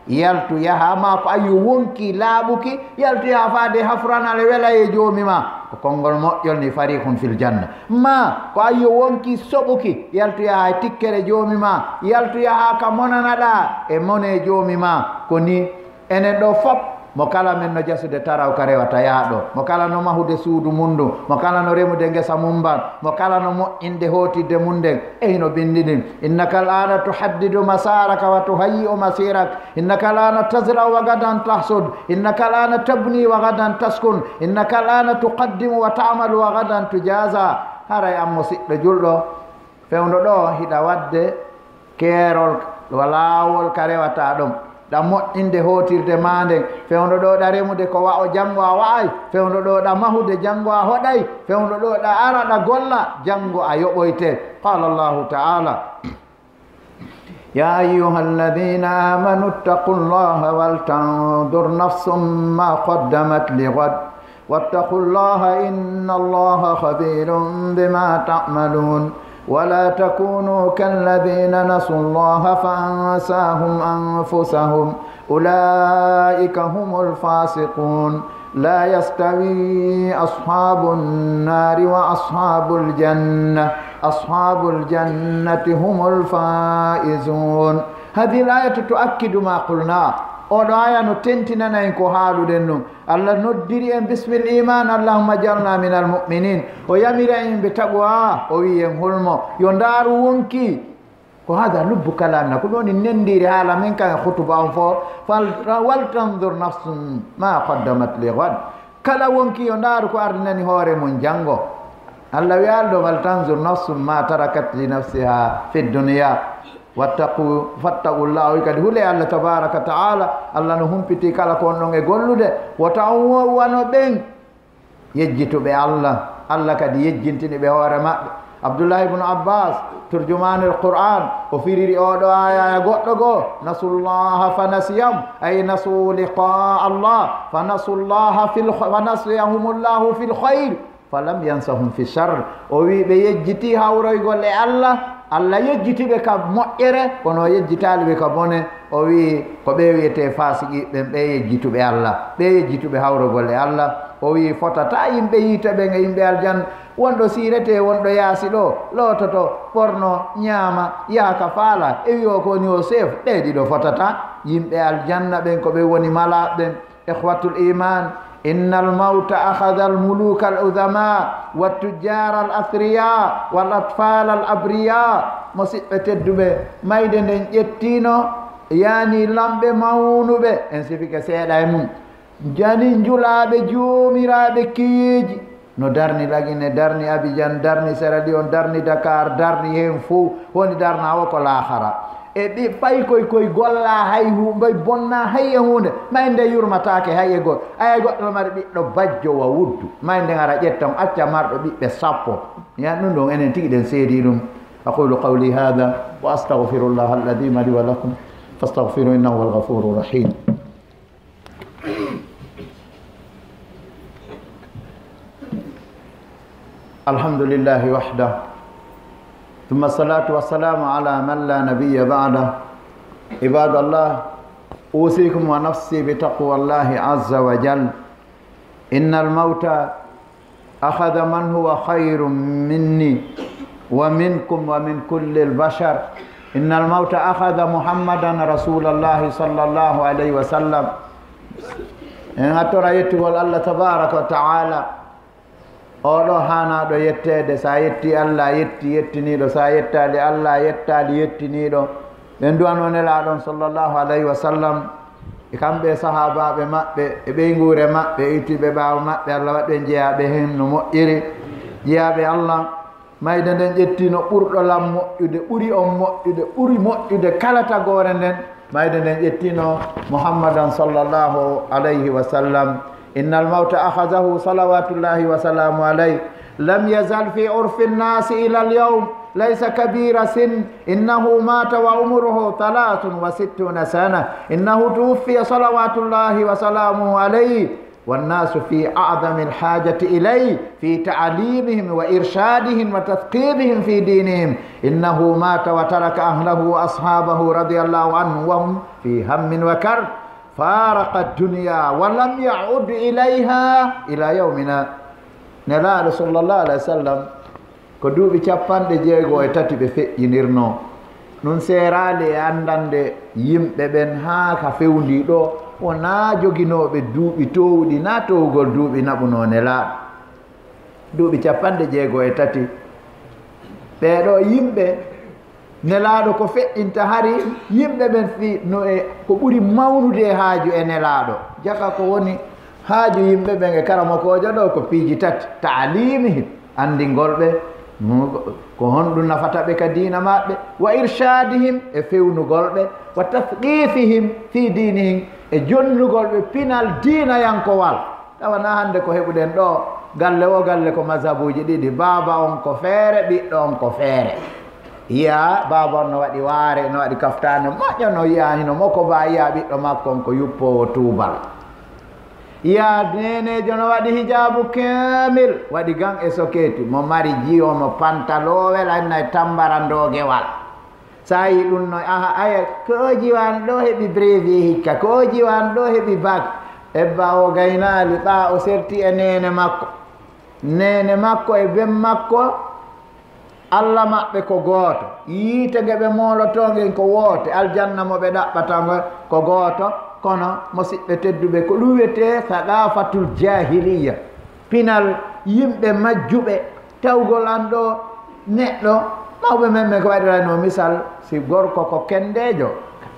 Yaltu yaha, maa ko ayyo wonki laaɓuki, yaltu yaha faade hafranal e wela e joomi ma. Ko konngol moƴƴol ni, fariqun fil janna. Maa ko ayyo wonki soɓuki, yaltu yaha e tikkere joomi ma, yaltu yaha ka monanaɗaa e mone joomi ma. Ko ni enen ɗoo fop, mo kala men no jasude taraw ka rewata yaaɗo, mo kala no mahude suudu mum ndun, mo kala no remude ngesa mum mban, mo kala no moƴƴinde hootirde mum nden, e hino binndi ɗin. Innaka al ana tuhaddidu masaraka wa tuhayyi'u masirak. Innaka al ana tazra'u wa gadan tahsud. Innaka al ana tabni wa gadan taskun. Innaka al ana tuqaddimu wa ta'malu wa gadan tujaza. Haray an mo siɗɗo julɗo, fewndo ɗoo hiɗa waɗde keerol, wa laawol ka rewataa ɗon. Ɗa moƴƴinde hootirde maa nden. Fewndo ɗoo ɗa remude ko wa'o, janngo a wa'ay. Fewndo ɗoo ɗa mahude, janngo a hoɗay. Fewndo ɗoo ɗa ara ɗa golla, janngo a yoɓoyte. Qala Allahu ta'ala, يا أيها الذين آمنوا اتقوا الله ولتنظر نفس ما قدمت لغد واتقوا الله إن الله خبير بما تعملون ولا تكونوا كالذين نسوا الله فأنساهم أنفسهم أولئك هم الفاسقون لا يستوي أصحاب النار وأصحاب الجنة أصحاب الجنة هم الفائزون. هذه الآية تؤكد ما قلناه. Oɗo aya no tentinana en ko haaluɗen ɗum. Allah noddiri en bismil iman, Allahumma jalna min al mu'minin. O yamira en ɓe taqwa, o wi en holmo? Yo ndaaru wonki. Ko hada lubbu kalamina, ko ɗum woni nenndiire haala men kan e khutuba on fof. Fal-, wal tanzur nafsun ma qaddamat li ghad. Kala wonki yo ndaaru ko ardinani hoore mum janngo. Allah wi alɗo, "Fal tanzur nafsum ma tarakat li nafsiha fi dunya. Wattaqu, fattaqullah." O wi kadi, "Hule Allah tabaraka wa ta'ala." Allah no humpiti kala ko on ɗon e gollude. Wota on wowano ɓen yejjituɓe Allah. Allah kadi yejjintini ɓe hoore maɓɓe. Abdullah ibn Abbas, turjumanul Qur'an, o firiri oɗo aya e goɗɗo goo, "Nasullaha fa nasiyahum", ay nasu liqa Allah, fa nasullaha fil kh-, fa nasiyahumullahu fil khayr, fa lam yansahum fi sharr. O wi ɓe yejjiti hawroygol e Allah, Allah yejjiti ɓe ka moƴƴere, kono o yejjitaali ɓe ka bone. O wi'i, ko ɓe wi'etee faasiqiiɓe ɓen, ɓe yejjituɓe Allah, ɓe yejjituɓe hawrugol e Allah. O wi'i, fotataa yimɓe yiite ɓen e yimɓe aljanna. Wonɗo siiretee, wonɗo yaasi ɗoo, loototo, ɓornoo, ñaama, yaha ka faala, e wi'oo ko woni o seef, ɓee ɗiɗo fotataa. Yimɓe aljanna ɓen ko ɓe woni malaaɓe ɓen. Ikhwatul iman, innal mawta akhadha al muluka al udhama, wat tujjara al athriya, wal atfala al abriya. Musiɓɓe tedduɓe, mayde nden ƴettiino, yaani lamɓe mawnuɓe, en sifike seeɗa e mum. Jani njulaaɓe, joomiraaɓe keyeeji, no darni Lagine, darni Abidjan, darni Sierra Leone, darni Dakar, darni heen fof, woni darnaawo ko laahara. E ɓe paykoy koy gollaa hay hu-, mboy bonnaa hay e huunde, may nde yurmataake hay e gooto. Aya goɗɗo no mari ɓiɗɗo bajjo wa wuddu, may nde ngara ƴettan acca marɗo ɓiɓɓe sappo. Yan ɗum ɗon enen tigi ɗen seedii ɗum. أقول قولي هذا وأستغفر الله العظيم لي ولكم فاستغفروه إنه هو الغفور الرحيم. الحمد لله وحده، ثم الصلاة والسلام على من لا نبي بعده. عباد الله، أوصيكم ونفسي بتقوى الله عز وجل. إن الموت أخذ من هو خير مني ومنكم ومن كل البشر. إن الموت أخذ محمدا رسول الله صلى الله عليه وسلم. En attora yettugol Allah tabaraka wa ta'ala. Oɗo haanaaɗo yetteede, sa yetti Allah, yetti yettiniiɗo, sa yettaali Allah, yettaali yettiniiɗo. Ɓen du'ano Nelaaɗo on sallallahu alayhi wa sallam, e kamɓe e sahaabaaɓe maɓɓe, e ɓeynguure maɓɓe, e ittuɓe ɓaawo maɓɓe, Allah waɗu en jeyaaɓe heen no moƴƴiri. Jeyaaɓe Allah, mayde nden ƴettiino ɓurɗo lan moƴƴude, ɓuri on moƴƴude, ɓuri moƴƴude kala tagoore nden, mayde nden ƴettiino Muhammadan sallallahu alayhi wa sallam. إن الموت أخذه صلوات الله وسلامه عليه، لم يزل في عرف الناس إلى اليوم، ليس كبير سن، إنه مات وعمره ثلاث وستون سنة، إنه توفي صلوات الله وسلامه عليه، والناس في أعظم الحاجة إليه في تعليمهم وإرشادهم وتثقيفهم في دينهم، إنه مات وترك أهله وأصحابه رضي الله عنهم وهم في هم وكرب، فارق الدنيا ولم يعد إليها إلى يومنا. Nelaaɗo sallallahu alayhi wa sallam, ko duuɓi capanɗe jeego e tati ɓe feƴƴinirnoo. Ɗum seeraali e anndande yimɓe ɓen haa ka fewndii ɗoo, wonaa joginooɓe duuɓi toowuɗi, naa toowugol duuɓi naɓunoo Nelaaɗo. Duuɓi capanɗe jeego e tati. Ɓee ɗoo yimɓe, Nelaaɗo ko feƴƴinta hari yimɓe ɓen fii no e ko ɓuri mawnude e haaju e Nelaaɗo. Jaka ko woni haaju yimɓe ɓen e karamokoojo ɗoo ko piiji tati, taalimihim, anndingol ɓe, mm, ko honɗum nafata ɓe ka diina maɓɓe, wa irshadihim, e fewnugol ɓe, wa tasqifihim fi dinihim, e jonnugol ɓe pinal diinayankowal. Tawa na hannde ko heɓuɗen ɗoo, galle o galle ko mazhabuuji ɗiɗi, baaba on ko feere, ɓiɗɗo on ko feere. Yiya baaba on no waɗi waare, no waɗi kaftaane moƴƴo, no yiya hino moko ba, yiya ɓiɗɗo makko on ko yuppoowo tuubal. Yiya neeneejo no waɗi hijaabu kaamil, waɗi gan e sokeeti, mo mari jiwo, mo pantalowel, anna e tambara ndogewal. Sa yi ɗum no, aha, aya, ko o jiwaan ɗo heɓi brevi hikka, ko o jiwaan ɗo heɓi bak. Ebba o gaynaali, ɓaa o serti e neene makko. Neene makko e ben makko, Alla maɓɓe ko gooto. Yiite nge ɓe moolotoo ngen ko woote. Aljanna mo ɓe ɗaɓɓata ngo ko gooto. Kono, musiɓɓe tedduɓe, ko ɗum wiyetee saqaafatul jaahiliya. Pinal yimɓe majjuɓe. Tawgol an ɗo neɗɗo, mawɓe men ɓen ko waɗiranoo misal, si gorko ko kendeejo,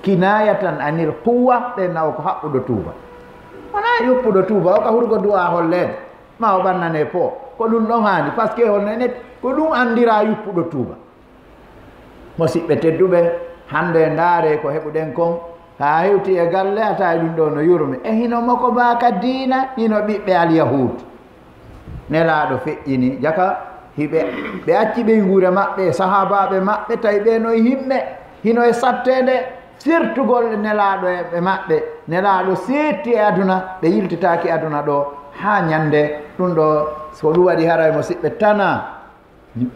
kinaya tan anil quwwa, ɓe naw ko haɓɓuɗo tuuba. Wonaa yuppuɗo tuuba, o ka hurgo du'a holleede, ma o ɓannane po. Ko ɗum ɗon haani, parce que hol nene, ko ɗum anndira yuppuɗo tuuba. Musiɓɓe tedduɓe, hannde ndaare ko heɓuɗen kon, haa hewti e galle, a tawi ɗum ɗo no yurmi. E hino moko ba ka diina, hino ɓiɓɓe Alyahuud. Nelaaɗo feƴƴini, jaka, hiɓe, ɓe acci ɓeynguure maɓɓe, e sahaabaaɓe maɓɓe, tawi ɓe no e yimɓe, hino e satteende, firtugol Nelaaɗo e ɓe maɓɓe. Nelaaɗo seetti e aduna, ɓe yiltitaaki aduna ɗo, haa ñande ɗum ɗo, so ɗum waɗi haray musiɓɓe tana.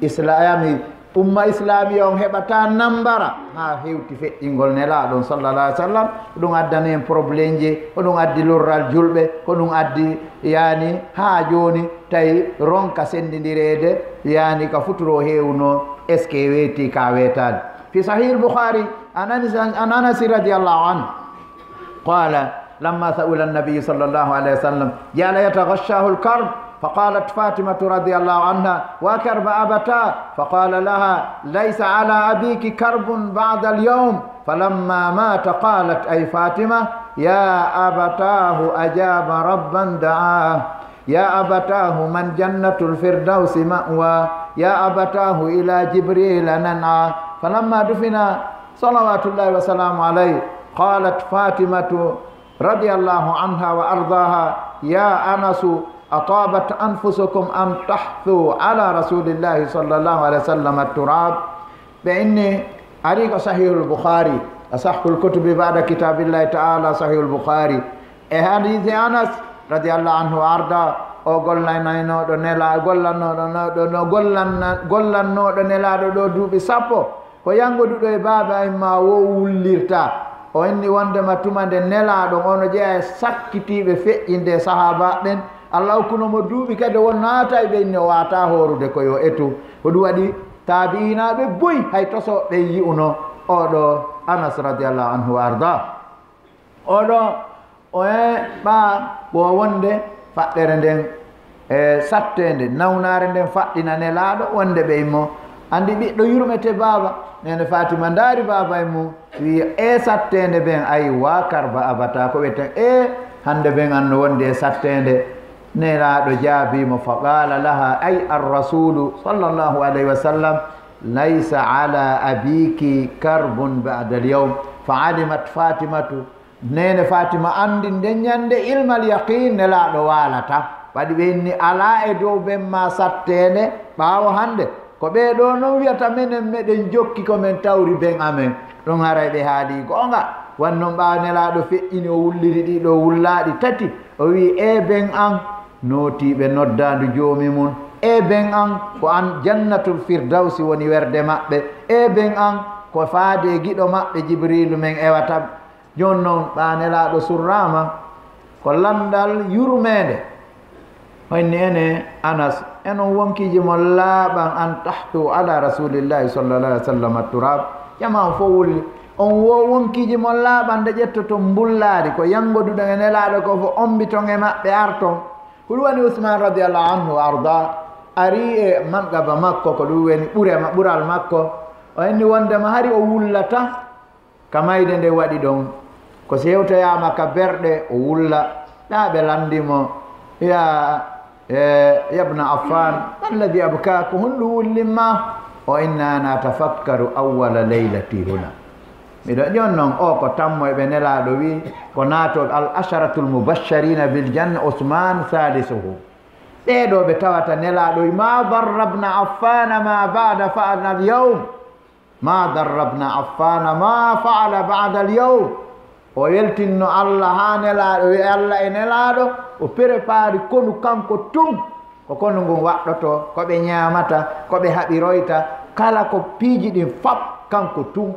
Islaami Umma islamiya on heɓata nambara haa hewti feƴƴingol Nelaaɗo on, sallallahu alaihi wasallam. Ko ɗum addani en probleemji, ko ɗum addi lorral julɓe, ko ɗum addi, yaani, haa jooni tawi ronka senndindireede, yaani, ka futuro heewno, est-ce que weeti ka weetaani. Fi Sahih al-Bukhari, an Anas, an Anas radiyallahu anhu. قال: لما سئل النبي صلى الله عليه وسلم جعل يتغشاه الكرب، فقالت فاطمة رضي الله عنها: وكرب أبتاه؟ فقال لها: ليس على أبيك كرب بعد اليوم. فلما مات قالت، أي فاطمة: يا أبتاه أجاب ربا دعاه، يا أبتاه من جنة الفردوس مأواه، يا أبتاه إلى جبريل ننعى. فلما دفن صلوات الله وسلامه عليه، قالت فاطمة رضي الله عنها وأرضاها: يا أنس، أطابت أنفسكم أن تحثوا على رسول الله صلى الله عليه وسلم التراب؟ Ɓe inni, ari ko Sahihul Bukhari, asahhul kutubi ba'da kitabillahi ta'ala, Sahihul Bukhari. E hadiisi Anas radiyallahu anhu wa arda, o gollanaynoɗo nela-, gollannoɗo no, ɗo, no gollanna-, gollannoɗo Nelaaɗo ɗo duuɓi sappo, ko yangoduɗo e baaba en ma wo wullirta. O inni wondema tuma nde Nelaaɗo on, ono jeya e sakkitiiɓe feƴƴinde e sahaaba ɓen, Allah okkuno mo duuɓi kadi, o won naata e ɓe inni o waata hoorude ko yo etu. Ko ɗum waɗi taabi'inaaɓe buy hay toso ɓe yi'uno oɗo Anas radiyallahu anhu wa arda. Oɗo, o e ɓa ko wonde faɗɗere nden, e satteende, nawnaare nden faɗɗina Nelaaɗo wonde ɓe immo. Andi ɓiɗɗo yurmete baaba, nene Fatima ndaari baaba e mum, wi e satteende ben, ay wa karba abata, ko wiyeten e hande ben anno wonde e satteende. Nelaaɗo jaabi mo, fa qala laha, ay ar-rasulu sallallahu alayhi wa sallam, laysa ala abiki karbun ba'da al-yawm. Fa alimat Fatimatu, nene Fatima andi nden ñande ilmal yaqin Nelaaɗo waalata. Waɗi ɓe inni ala e dow ben ma satteende ɓaawo hande. Ko ɓee ɗoo non wiyata menen meɗen jokki ko men tawri ben amen. Ɗum haray ɓe haali goonga. Wan non ɓaawo Nelaaɗo feƴƴini o wulliri ɗii ɗoo wullaaɗi tati. O wi'i, ee ben an, nootiiɓe noddaandu Joomi mun. Ee ben an, ko an Jannatul Firdawsi woni werde maɓɓe. Ee ben an, ko faade e giɗo maɓɓe Jibriilu men ewata. Jooni non ɓaa Nelaaɗo surraama ko lanndal yurmeende. O inni ene Anas, enon wonkiiji mon laaɓan an tahtu ala Rasulillahi sallallahu alaihi wa sallam turab. Jama on fof wulli. On wo wonkiiji mon laaɓan nde ƴettoton mbullaari ko yanngoduɗon e Nelaaɗo ko fof, ombiton e maɓɓe arton. Ko ɗum woni Usman radiyallahu anhu wa arda ari e manqaba makko, ko ɗum woni ɓure ma-, ɓural makko. O inni wondema hari o wullata ka mayde nde waɗi ɗon. Ko si hewtoyaama ka berɗe, o wulla. Ɗaa ɓe lanndi mo, ya, e, yabna Affan, ma alladi abka, ko honɗum wullimma? O inna ana tafakkaru awwala laylati huna. Miɗo ƴon non, o ko tammo e ɓe Nelaaɗo wi, ko naatooɓe al asharatul mubashsharina bil janna, Usman salisuhu. Ɓee ɗoo ɓe tawata Nelaaɗo wi, ma darra bna Affana ma ba'da fa'ala al yawm. Ma darra bna Affana ma fa'ala ba'da al yawm. O weltinno Allah haa Nelaaɗo, wi Allah e Nelaaɗo, o prépari konu kanko tun. Ko konu ngun waɗɗoto, ko ɓe ñaamata, ko ɓe haɓiroyta, kala ko piiji ɗin fap kanko tun.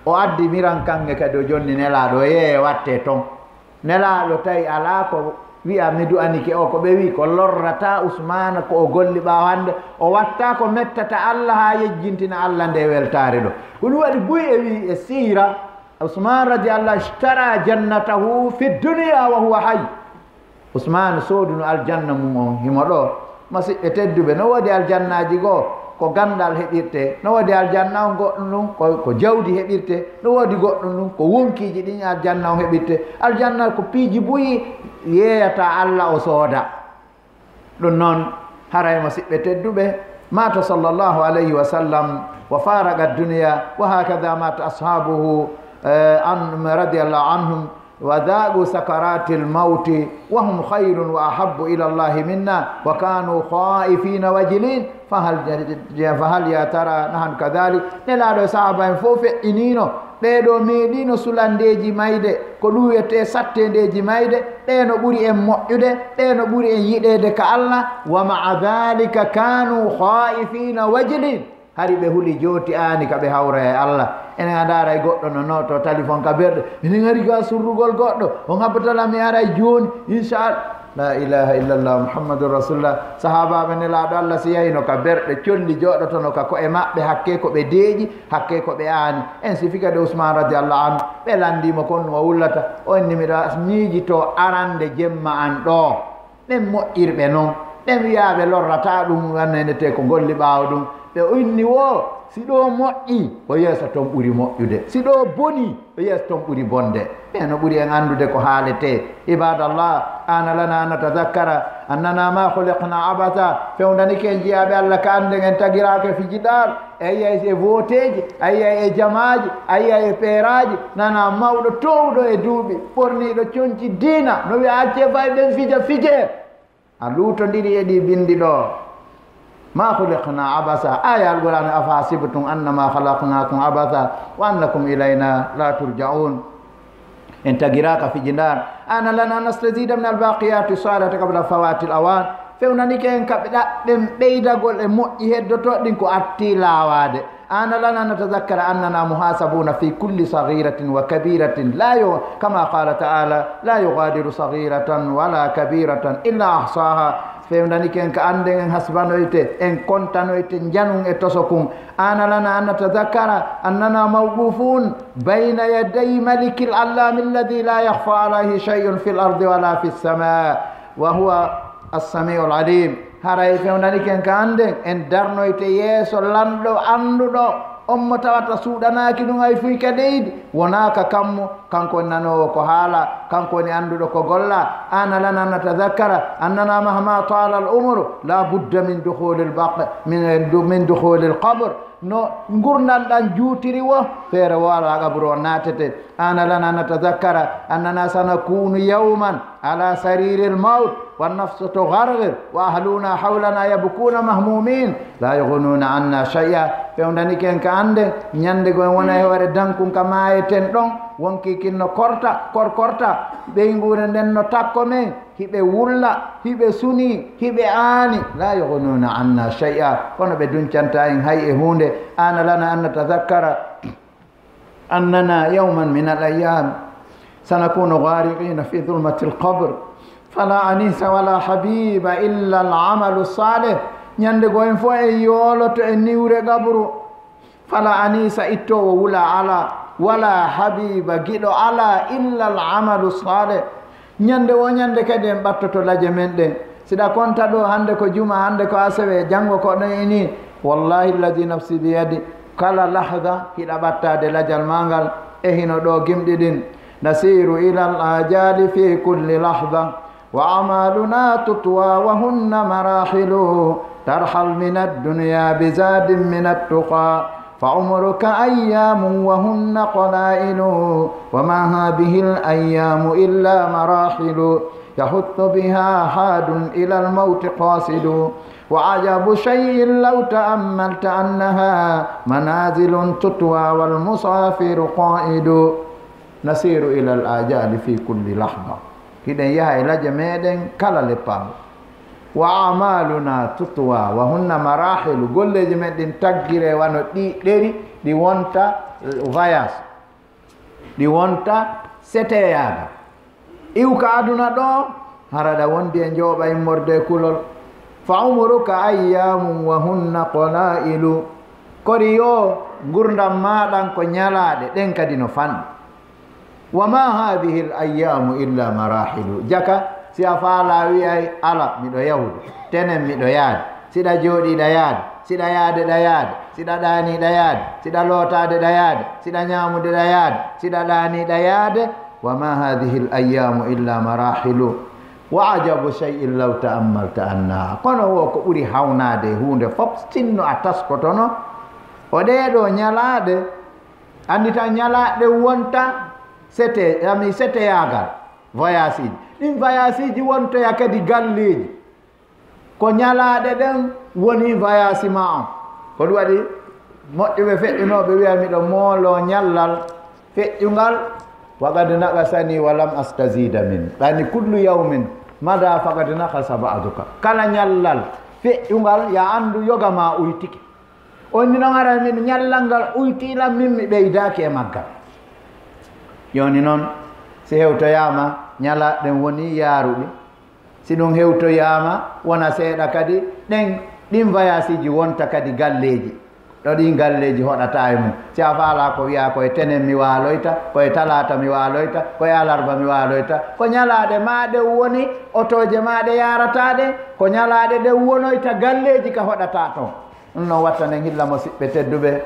O addi miran kanŋe kadi o jonni Nelaaɗo, o yeeye watte ton. Nelaaɗo tawi alaa ko wi'a mi du'anike o, ko ɓe wi'i ko lorrata Usmaana ko o golli ɓaawo hande, o watta ko mettata Allah haa yejjintina Allah nde weltaare ɗo. Ko ɗum waɗi buy e wi'i e siira, Usmaan radiyallahu ishtara jannatahu fi dunya wa huwa hayy. Usmaan sooduno aljanna mum on himo ɗo. Masiɓɓe tedduɓe, no woodi aljannaaji goo ko ganndal heɓirte, no woodi aljanna on goɗɗum ɗum ko, ko jawdi heɓirte, no woodi goɗɗum ɗum ko wonkiiji ɗin aljanna on heɓirte. Aljanna ko piiji buyi yeeyata Allah o sooda. Ɗum noon, haray masiɓɓe tedduɓe, maata sallallahu alayhi wa sallam wa faraqa dunya, wa hakada maata ashabuhu, eh, an, radiyallahu anhum, وذاقوا سكرات الموت وهم خير وأحب إلى الله منا وكانوا خائفين وجلين فهل، فهل يا ترى نحن كذلك؟ Nelaaɗo e sahaaba en fof feƴƴiniino. Ɓee ɗoo meeɗiino sulandeeji mayde, ko ɗum wiyetee satteendeeji mayde, ɓee no ɓuri en moƴƴude, ɓee no ɓuri en yiɗeede ka Allah. ومع ذلك كانوا خائفين وجلين. Hari ɓe huli jooti aani ka ɓe hawra e Allah. Enen a ndaara e goɗɗo no nooto talifon ka berɗe. Minen ari ga surrugol goɗɗo. On habbata la mi aray jooni. Inchallah. La ilaha illallah Muhammadun Rasulullah. Sahaabaaɓe Nelaaɗo Allah si yahino ka berɗe colli jooɗotono ka ko'e maɓɓe hakke ko ɓe deeƴi, hakke ko ɓe aani. En si fika de Usman radiyallahu anhu. Ɓe lanndii mo kon no o wullata. O inni miɗo miijito arande jemma an ɗoo. Ɓen moƴƴirɓe non, ɓen wiyaaɓe lorrataa ɗum, wannayndetee ko golli ɓaawo ɗum. Ɓe inni wo, si ɗoo moƴƴi, ko yeeso ton ɓuri moƴƴude. Si ɗoo boni, ko yeeso ton ɓuri bonde. Ɓe no ɓuri en anndude ko haaletee. Ibadallah, ana lana an natadakkara annana ma khuliqna abasa. Fewndanike en jiyaaɓe Allah ka annden en tagiraaka fijidal. A yiyay e vooteeji, a yiyay e jamaaji, a yiyay e peeraaji, nana mawɗo toowɗo e duuɓi, ɓorniiɗo conci diina, no wiya accee fay ɓen fija fijee. A luutondiri e ɗi binndi ɗoo. Ma khuliqna abasa, aya Alqur'aana, afa hasibtum annama khalaqnakum abasa wa annakum ilayna la turja'un. En tagiraaka fijindar. Ana lana nastazida min albaqiyati salihati qabla fawati alawan. Fewnanike en ka ɓe ɗaɓɓen ɓeydagol e moƴƴi heddotooɗi ɗin ko atti laawaade. Ana lana natadakkara annana muhasabuna fi kulli saghiratin wa kabiratin la yu-, kama qala ta'ala, la yughadiru saghiratan wala kabiratan illa ahsaha. Fewnanike en ka annden en hasbanoyte, en kontanoyte njanun e tosokun. Ana lana an natadakkara annana mawqufun bayna yaday malikil allami alladhi la yakhfa alayhi shay'un fil ardi wala fis sama, wa huwa as-sami'ul alim. Haray fewnanike en ka annden en darnoyte yeeso lanɗo annduɗo, on mo tawata suuɗanaaki ɗum hay fuy ka leydi, wonaa ka kammu, kanko woni nanoowo ko haala, kanko woni annduɗo ko golla. Ana lana natadakkara annana mahma tala al umru la budda min dukhuli al baq-, min, min dukhuli al qabr. No ngurndan ɗan juutiri wo, feere wo alaa qabru on naatete. Ana lana natadakkara annana sanakunu yawman ala sariri al mawt, wan nafsu tugharghir, wa ahluna hawlana yabkuna mahmumin, la yughnuna anna shay'a. Fewndanike en ka annden, ñande go en wona e hoore dankun ka maayeten ɗon, wonkii kin no korta, korkorta, ɓeynguure nden no takko men, hiɓe wulla, hiɓe suni, hiɓe aani, la yughnuna anna shay'a, kono ɓe duncanta en hay e huunde. Ana lana an natadakkara annana yawman min al ayyam sanakunu ghariqina fi dhulmati al qabr, fala anisa wala habiba illa al amalu salih. Ñande go en fof en yooloto e niwre qabru. Fala anisa ittoowo wula ala, wala habiba giɗo ala, illa al amalu salih. Ñande wo ñande kadi en ɓattoto laje men ɗen. Siɗa konta ɗo hannde ko juma, hannde ko asewe, janngo ko ɗon e ni. Wallahi alladhi nafsi biyadi, kala lahda hiɗa ɓattaade lajal ma ngal e hino ɗo gimɗi ɗin. Nasiru ila al ajali fi kulli lahda. وأعمالنا تطوى وهن مراحل، ترحل من الدنيا بزاد من التقى، فعمرك أيام وهن قلائل، وما هذه الأيام إلا مراحل، يحث بها حاد إلى الموت قاصد، وعجب شيء لو تأملت أنها منازل تطوى والمسافر قائد. نسير إلى الآجال في كل لحظة. Hiɗen yaha e laje meɗen kala leppaango. Wa amaluna tutwa wa hunna marahilu. Golleeji men ɗin taggire wano ɗi ɗeri, ɗi wonta, eh, voyage. Ɗi wonta seteyaaga. Iwka aduna ɗo, hara ɗa wondi e njooɓa immorde e kulol. Fa umuruka ayyamun wa hunna qalailu. Kori yo ngurdam maaɗan ko ñalaaɗe, ɗen kadi no fanɗi. Wa ma hadhihi al ayyamu illa marahilu. Jaka, si a faala wi'ay, ala, miɗo yahude. Tenen miɗo yaade. Siɗa jooɗi ɗa yaade. Siɗa yaade ɗa yaade. Siɗa ɗaani ɗa yaade. Siɗa lootaade ɗa yaade. Siɗa ñaamude ɗa yaade. Siɗa ɗaani ɗa yaade. Wa ma hadhihi al ayyamu illa marahilu. Wa ajabu shay'in law ta'ammalta annaha. Kono wo ko ɓuri hawnaade e huunde fof, sinno a taskotono. O ɗee ɗoo ñalaaɗe, anndi tan ñalaaɗe wonta sete, ami seteyaagal, voyage ji. Ɗin voyage ji wontoya kadi galleeji. Ko ñalaaɗe ɗen woni voyage ma on. Ko ɗum waɗi moƴƴuɓe feƴƴunooɓe wi'a miɗo mooloo ñallal feƴƴungal, wa qad naqasani wa lam astazida min. Ɗani kullu yawmin mada faqad naqasa ba'duka. Kala ñallal feƴƴungal, ya anndu yoga ma uytike. On ni noon ara min ñallal ngal uytiilan min mi ɓeydaaki e maggal. Jooni noon, si hewtoyaama, ñalaaɗe ɗen woni yaaruɗe. Si ɗum hewtoyaama, wona seeɗa kadi, ɗen, ɗin vayaasiiji wonta kadi galleeji. Ɗo ɗin galleeji hoɗata e mum. Si a faalaa ko wiyaa ko e tenen mi waaloyta, ko e talaata mi waaloyta, ko e alarba mi waaloyta, ko ñalaaɗe maa ɗen woni otooje maa ɗe yaarata ɗen, ko ñalaaɗe ɗen wonoyta galleeji ka hoɗata toon. Ɗum noon watta nen hilla musiɓɓe tedduɓe.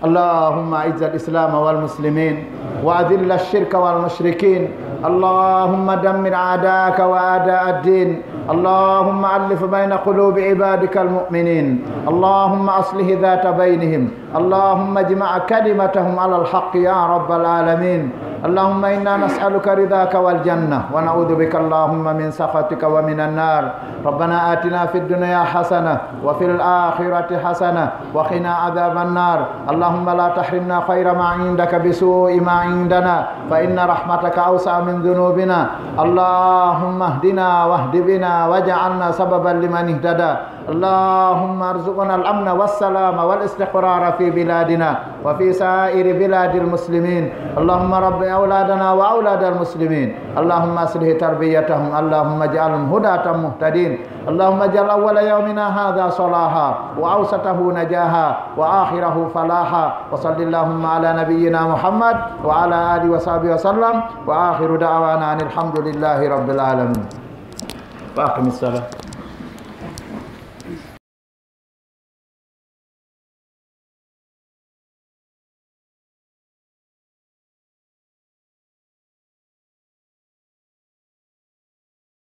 اللهم أعز الإسلام والمسلمين وأذل الشرك والمشركين. اللهم دمر أعداءك وأعداء الدين. اللهم ألف بين قلوب عبادك المؤمنين. اللهم أصلح ذات بينهم. اللهم اجمع كلمتهم على الحق يا رب العالمين. اللهم إنا نسألك رضاك والجنة ونعوذ بك اللهم من سخطك ومن النار. ربنا آتنا في الدنيا حسنة وفي الآخرة حسنة وقنا عذاب النار. اللهم لا تحرمنا خير ما عندك بسوء ما عندنا، فإن رحمتك أوسع من ذنوبنا. اللهم اهدنا واهد بنا واجعلنا سببا لمن اهتدى. اللهم ارزقنا الأمن والسلام والاستقرار في بلادنا وفي سائر بلاد المسلمين. اللهم رب أولادنا وأولاد المسلمين. اللهم أصلح تربيتهم. اللهم اجعلهم هداة مهتدين. اللهم اجعل أول يومنا هذا صلاحا وأوسطه نجاحا وآخره فلاحا. وصل اللهم على نبينا محمد وعلى آله وصحبه وسلم. وآخر دعوانا أن الحمد لله رب العالمين. وأقم الصلاة.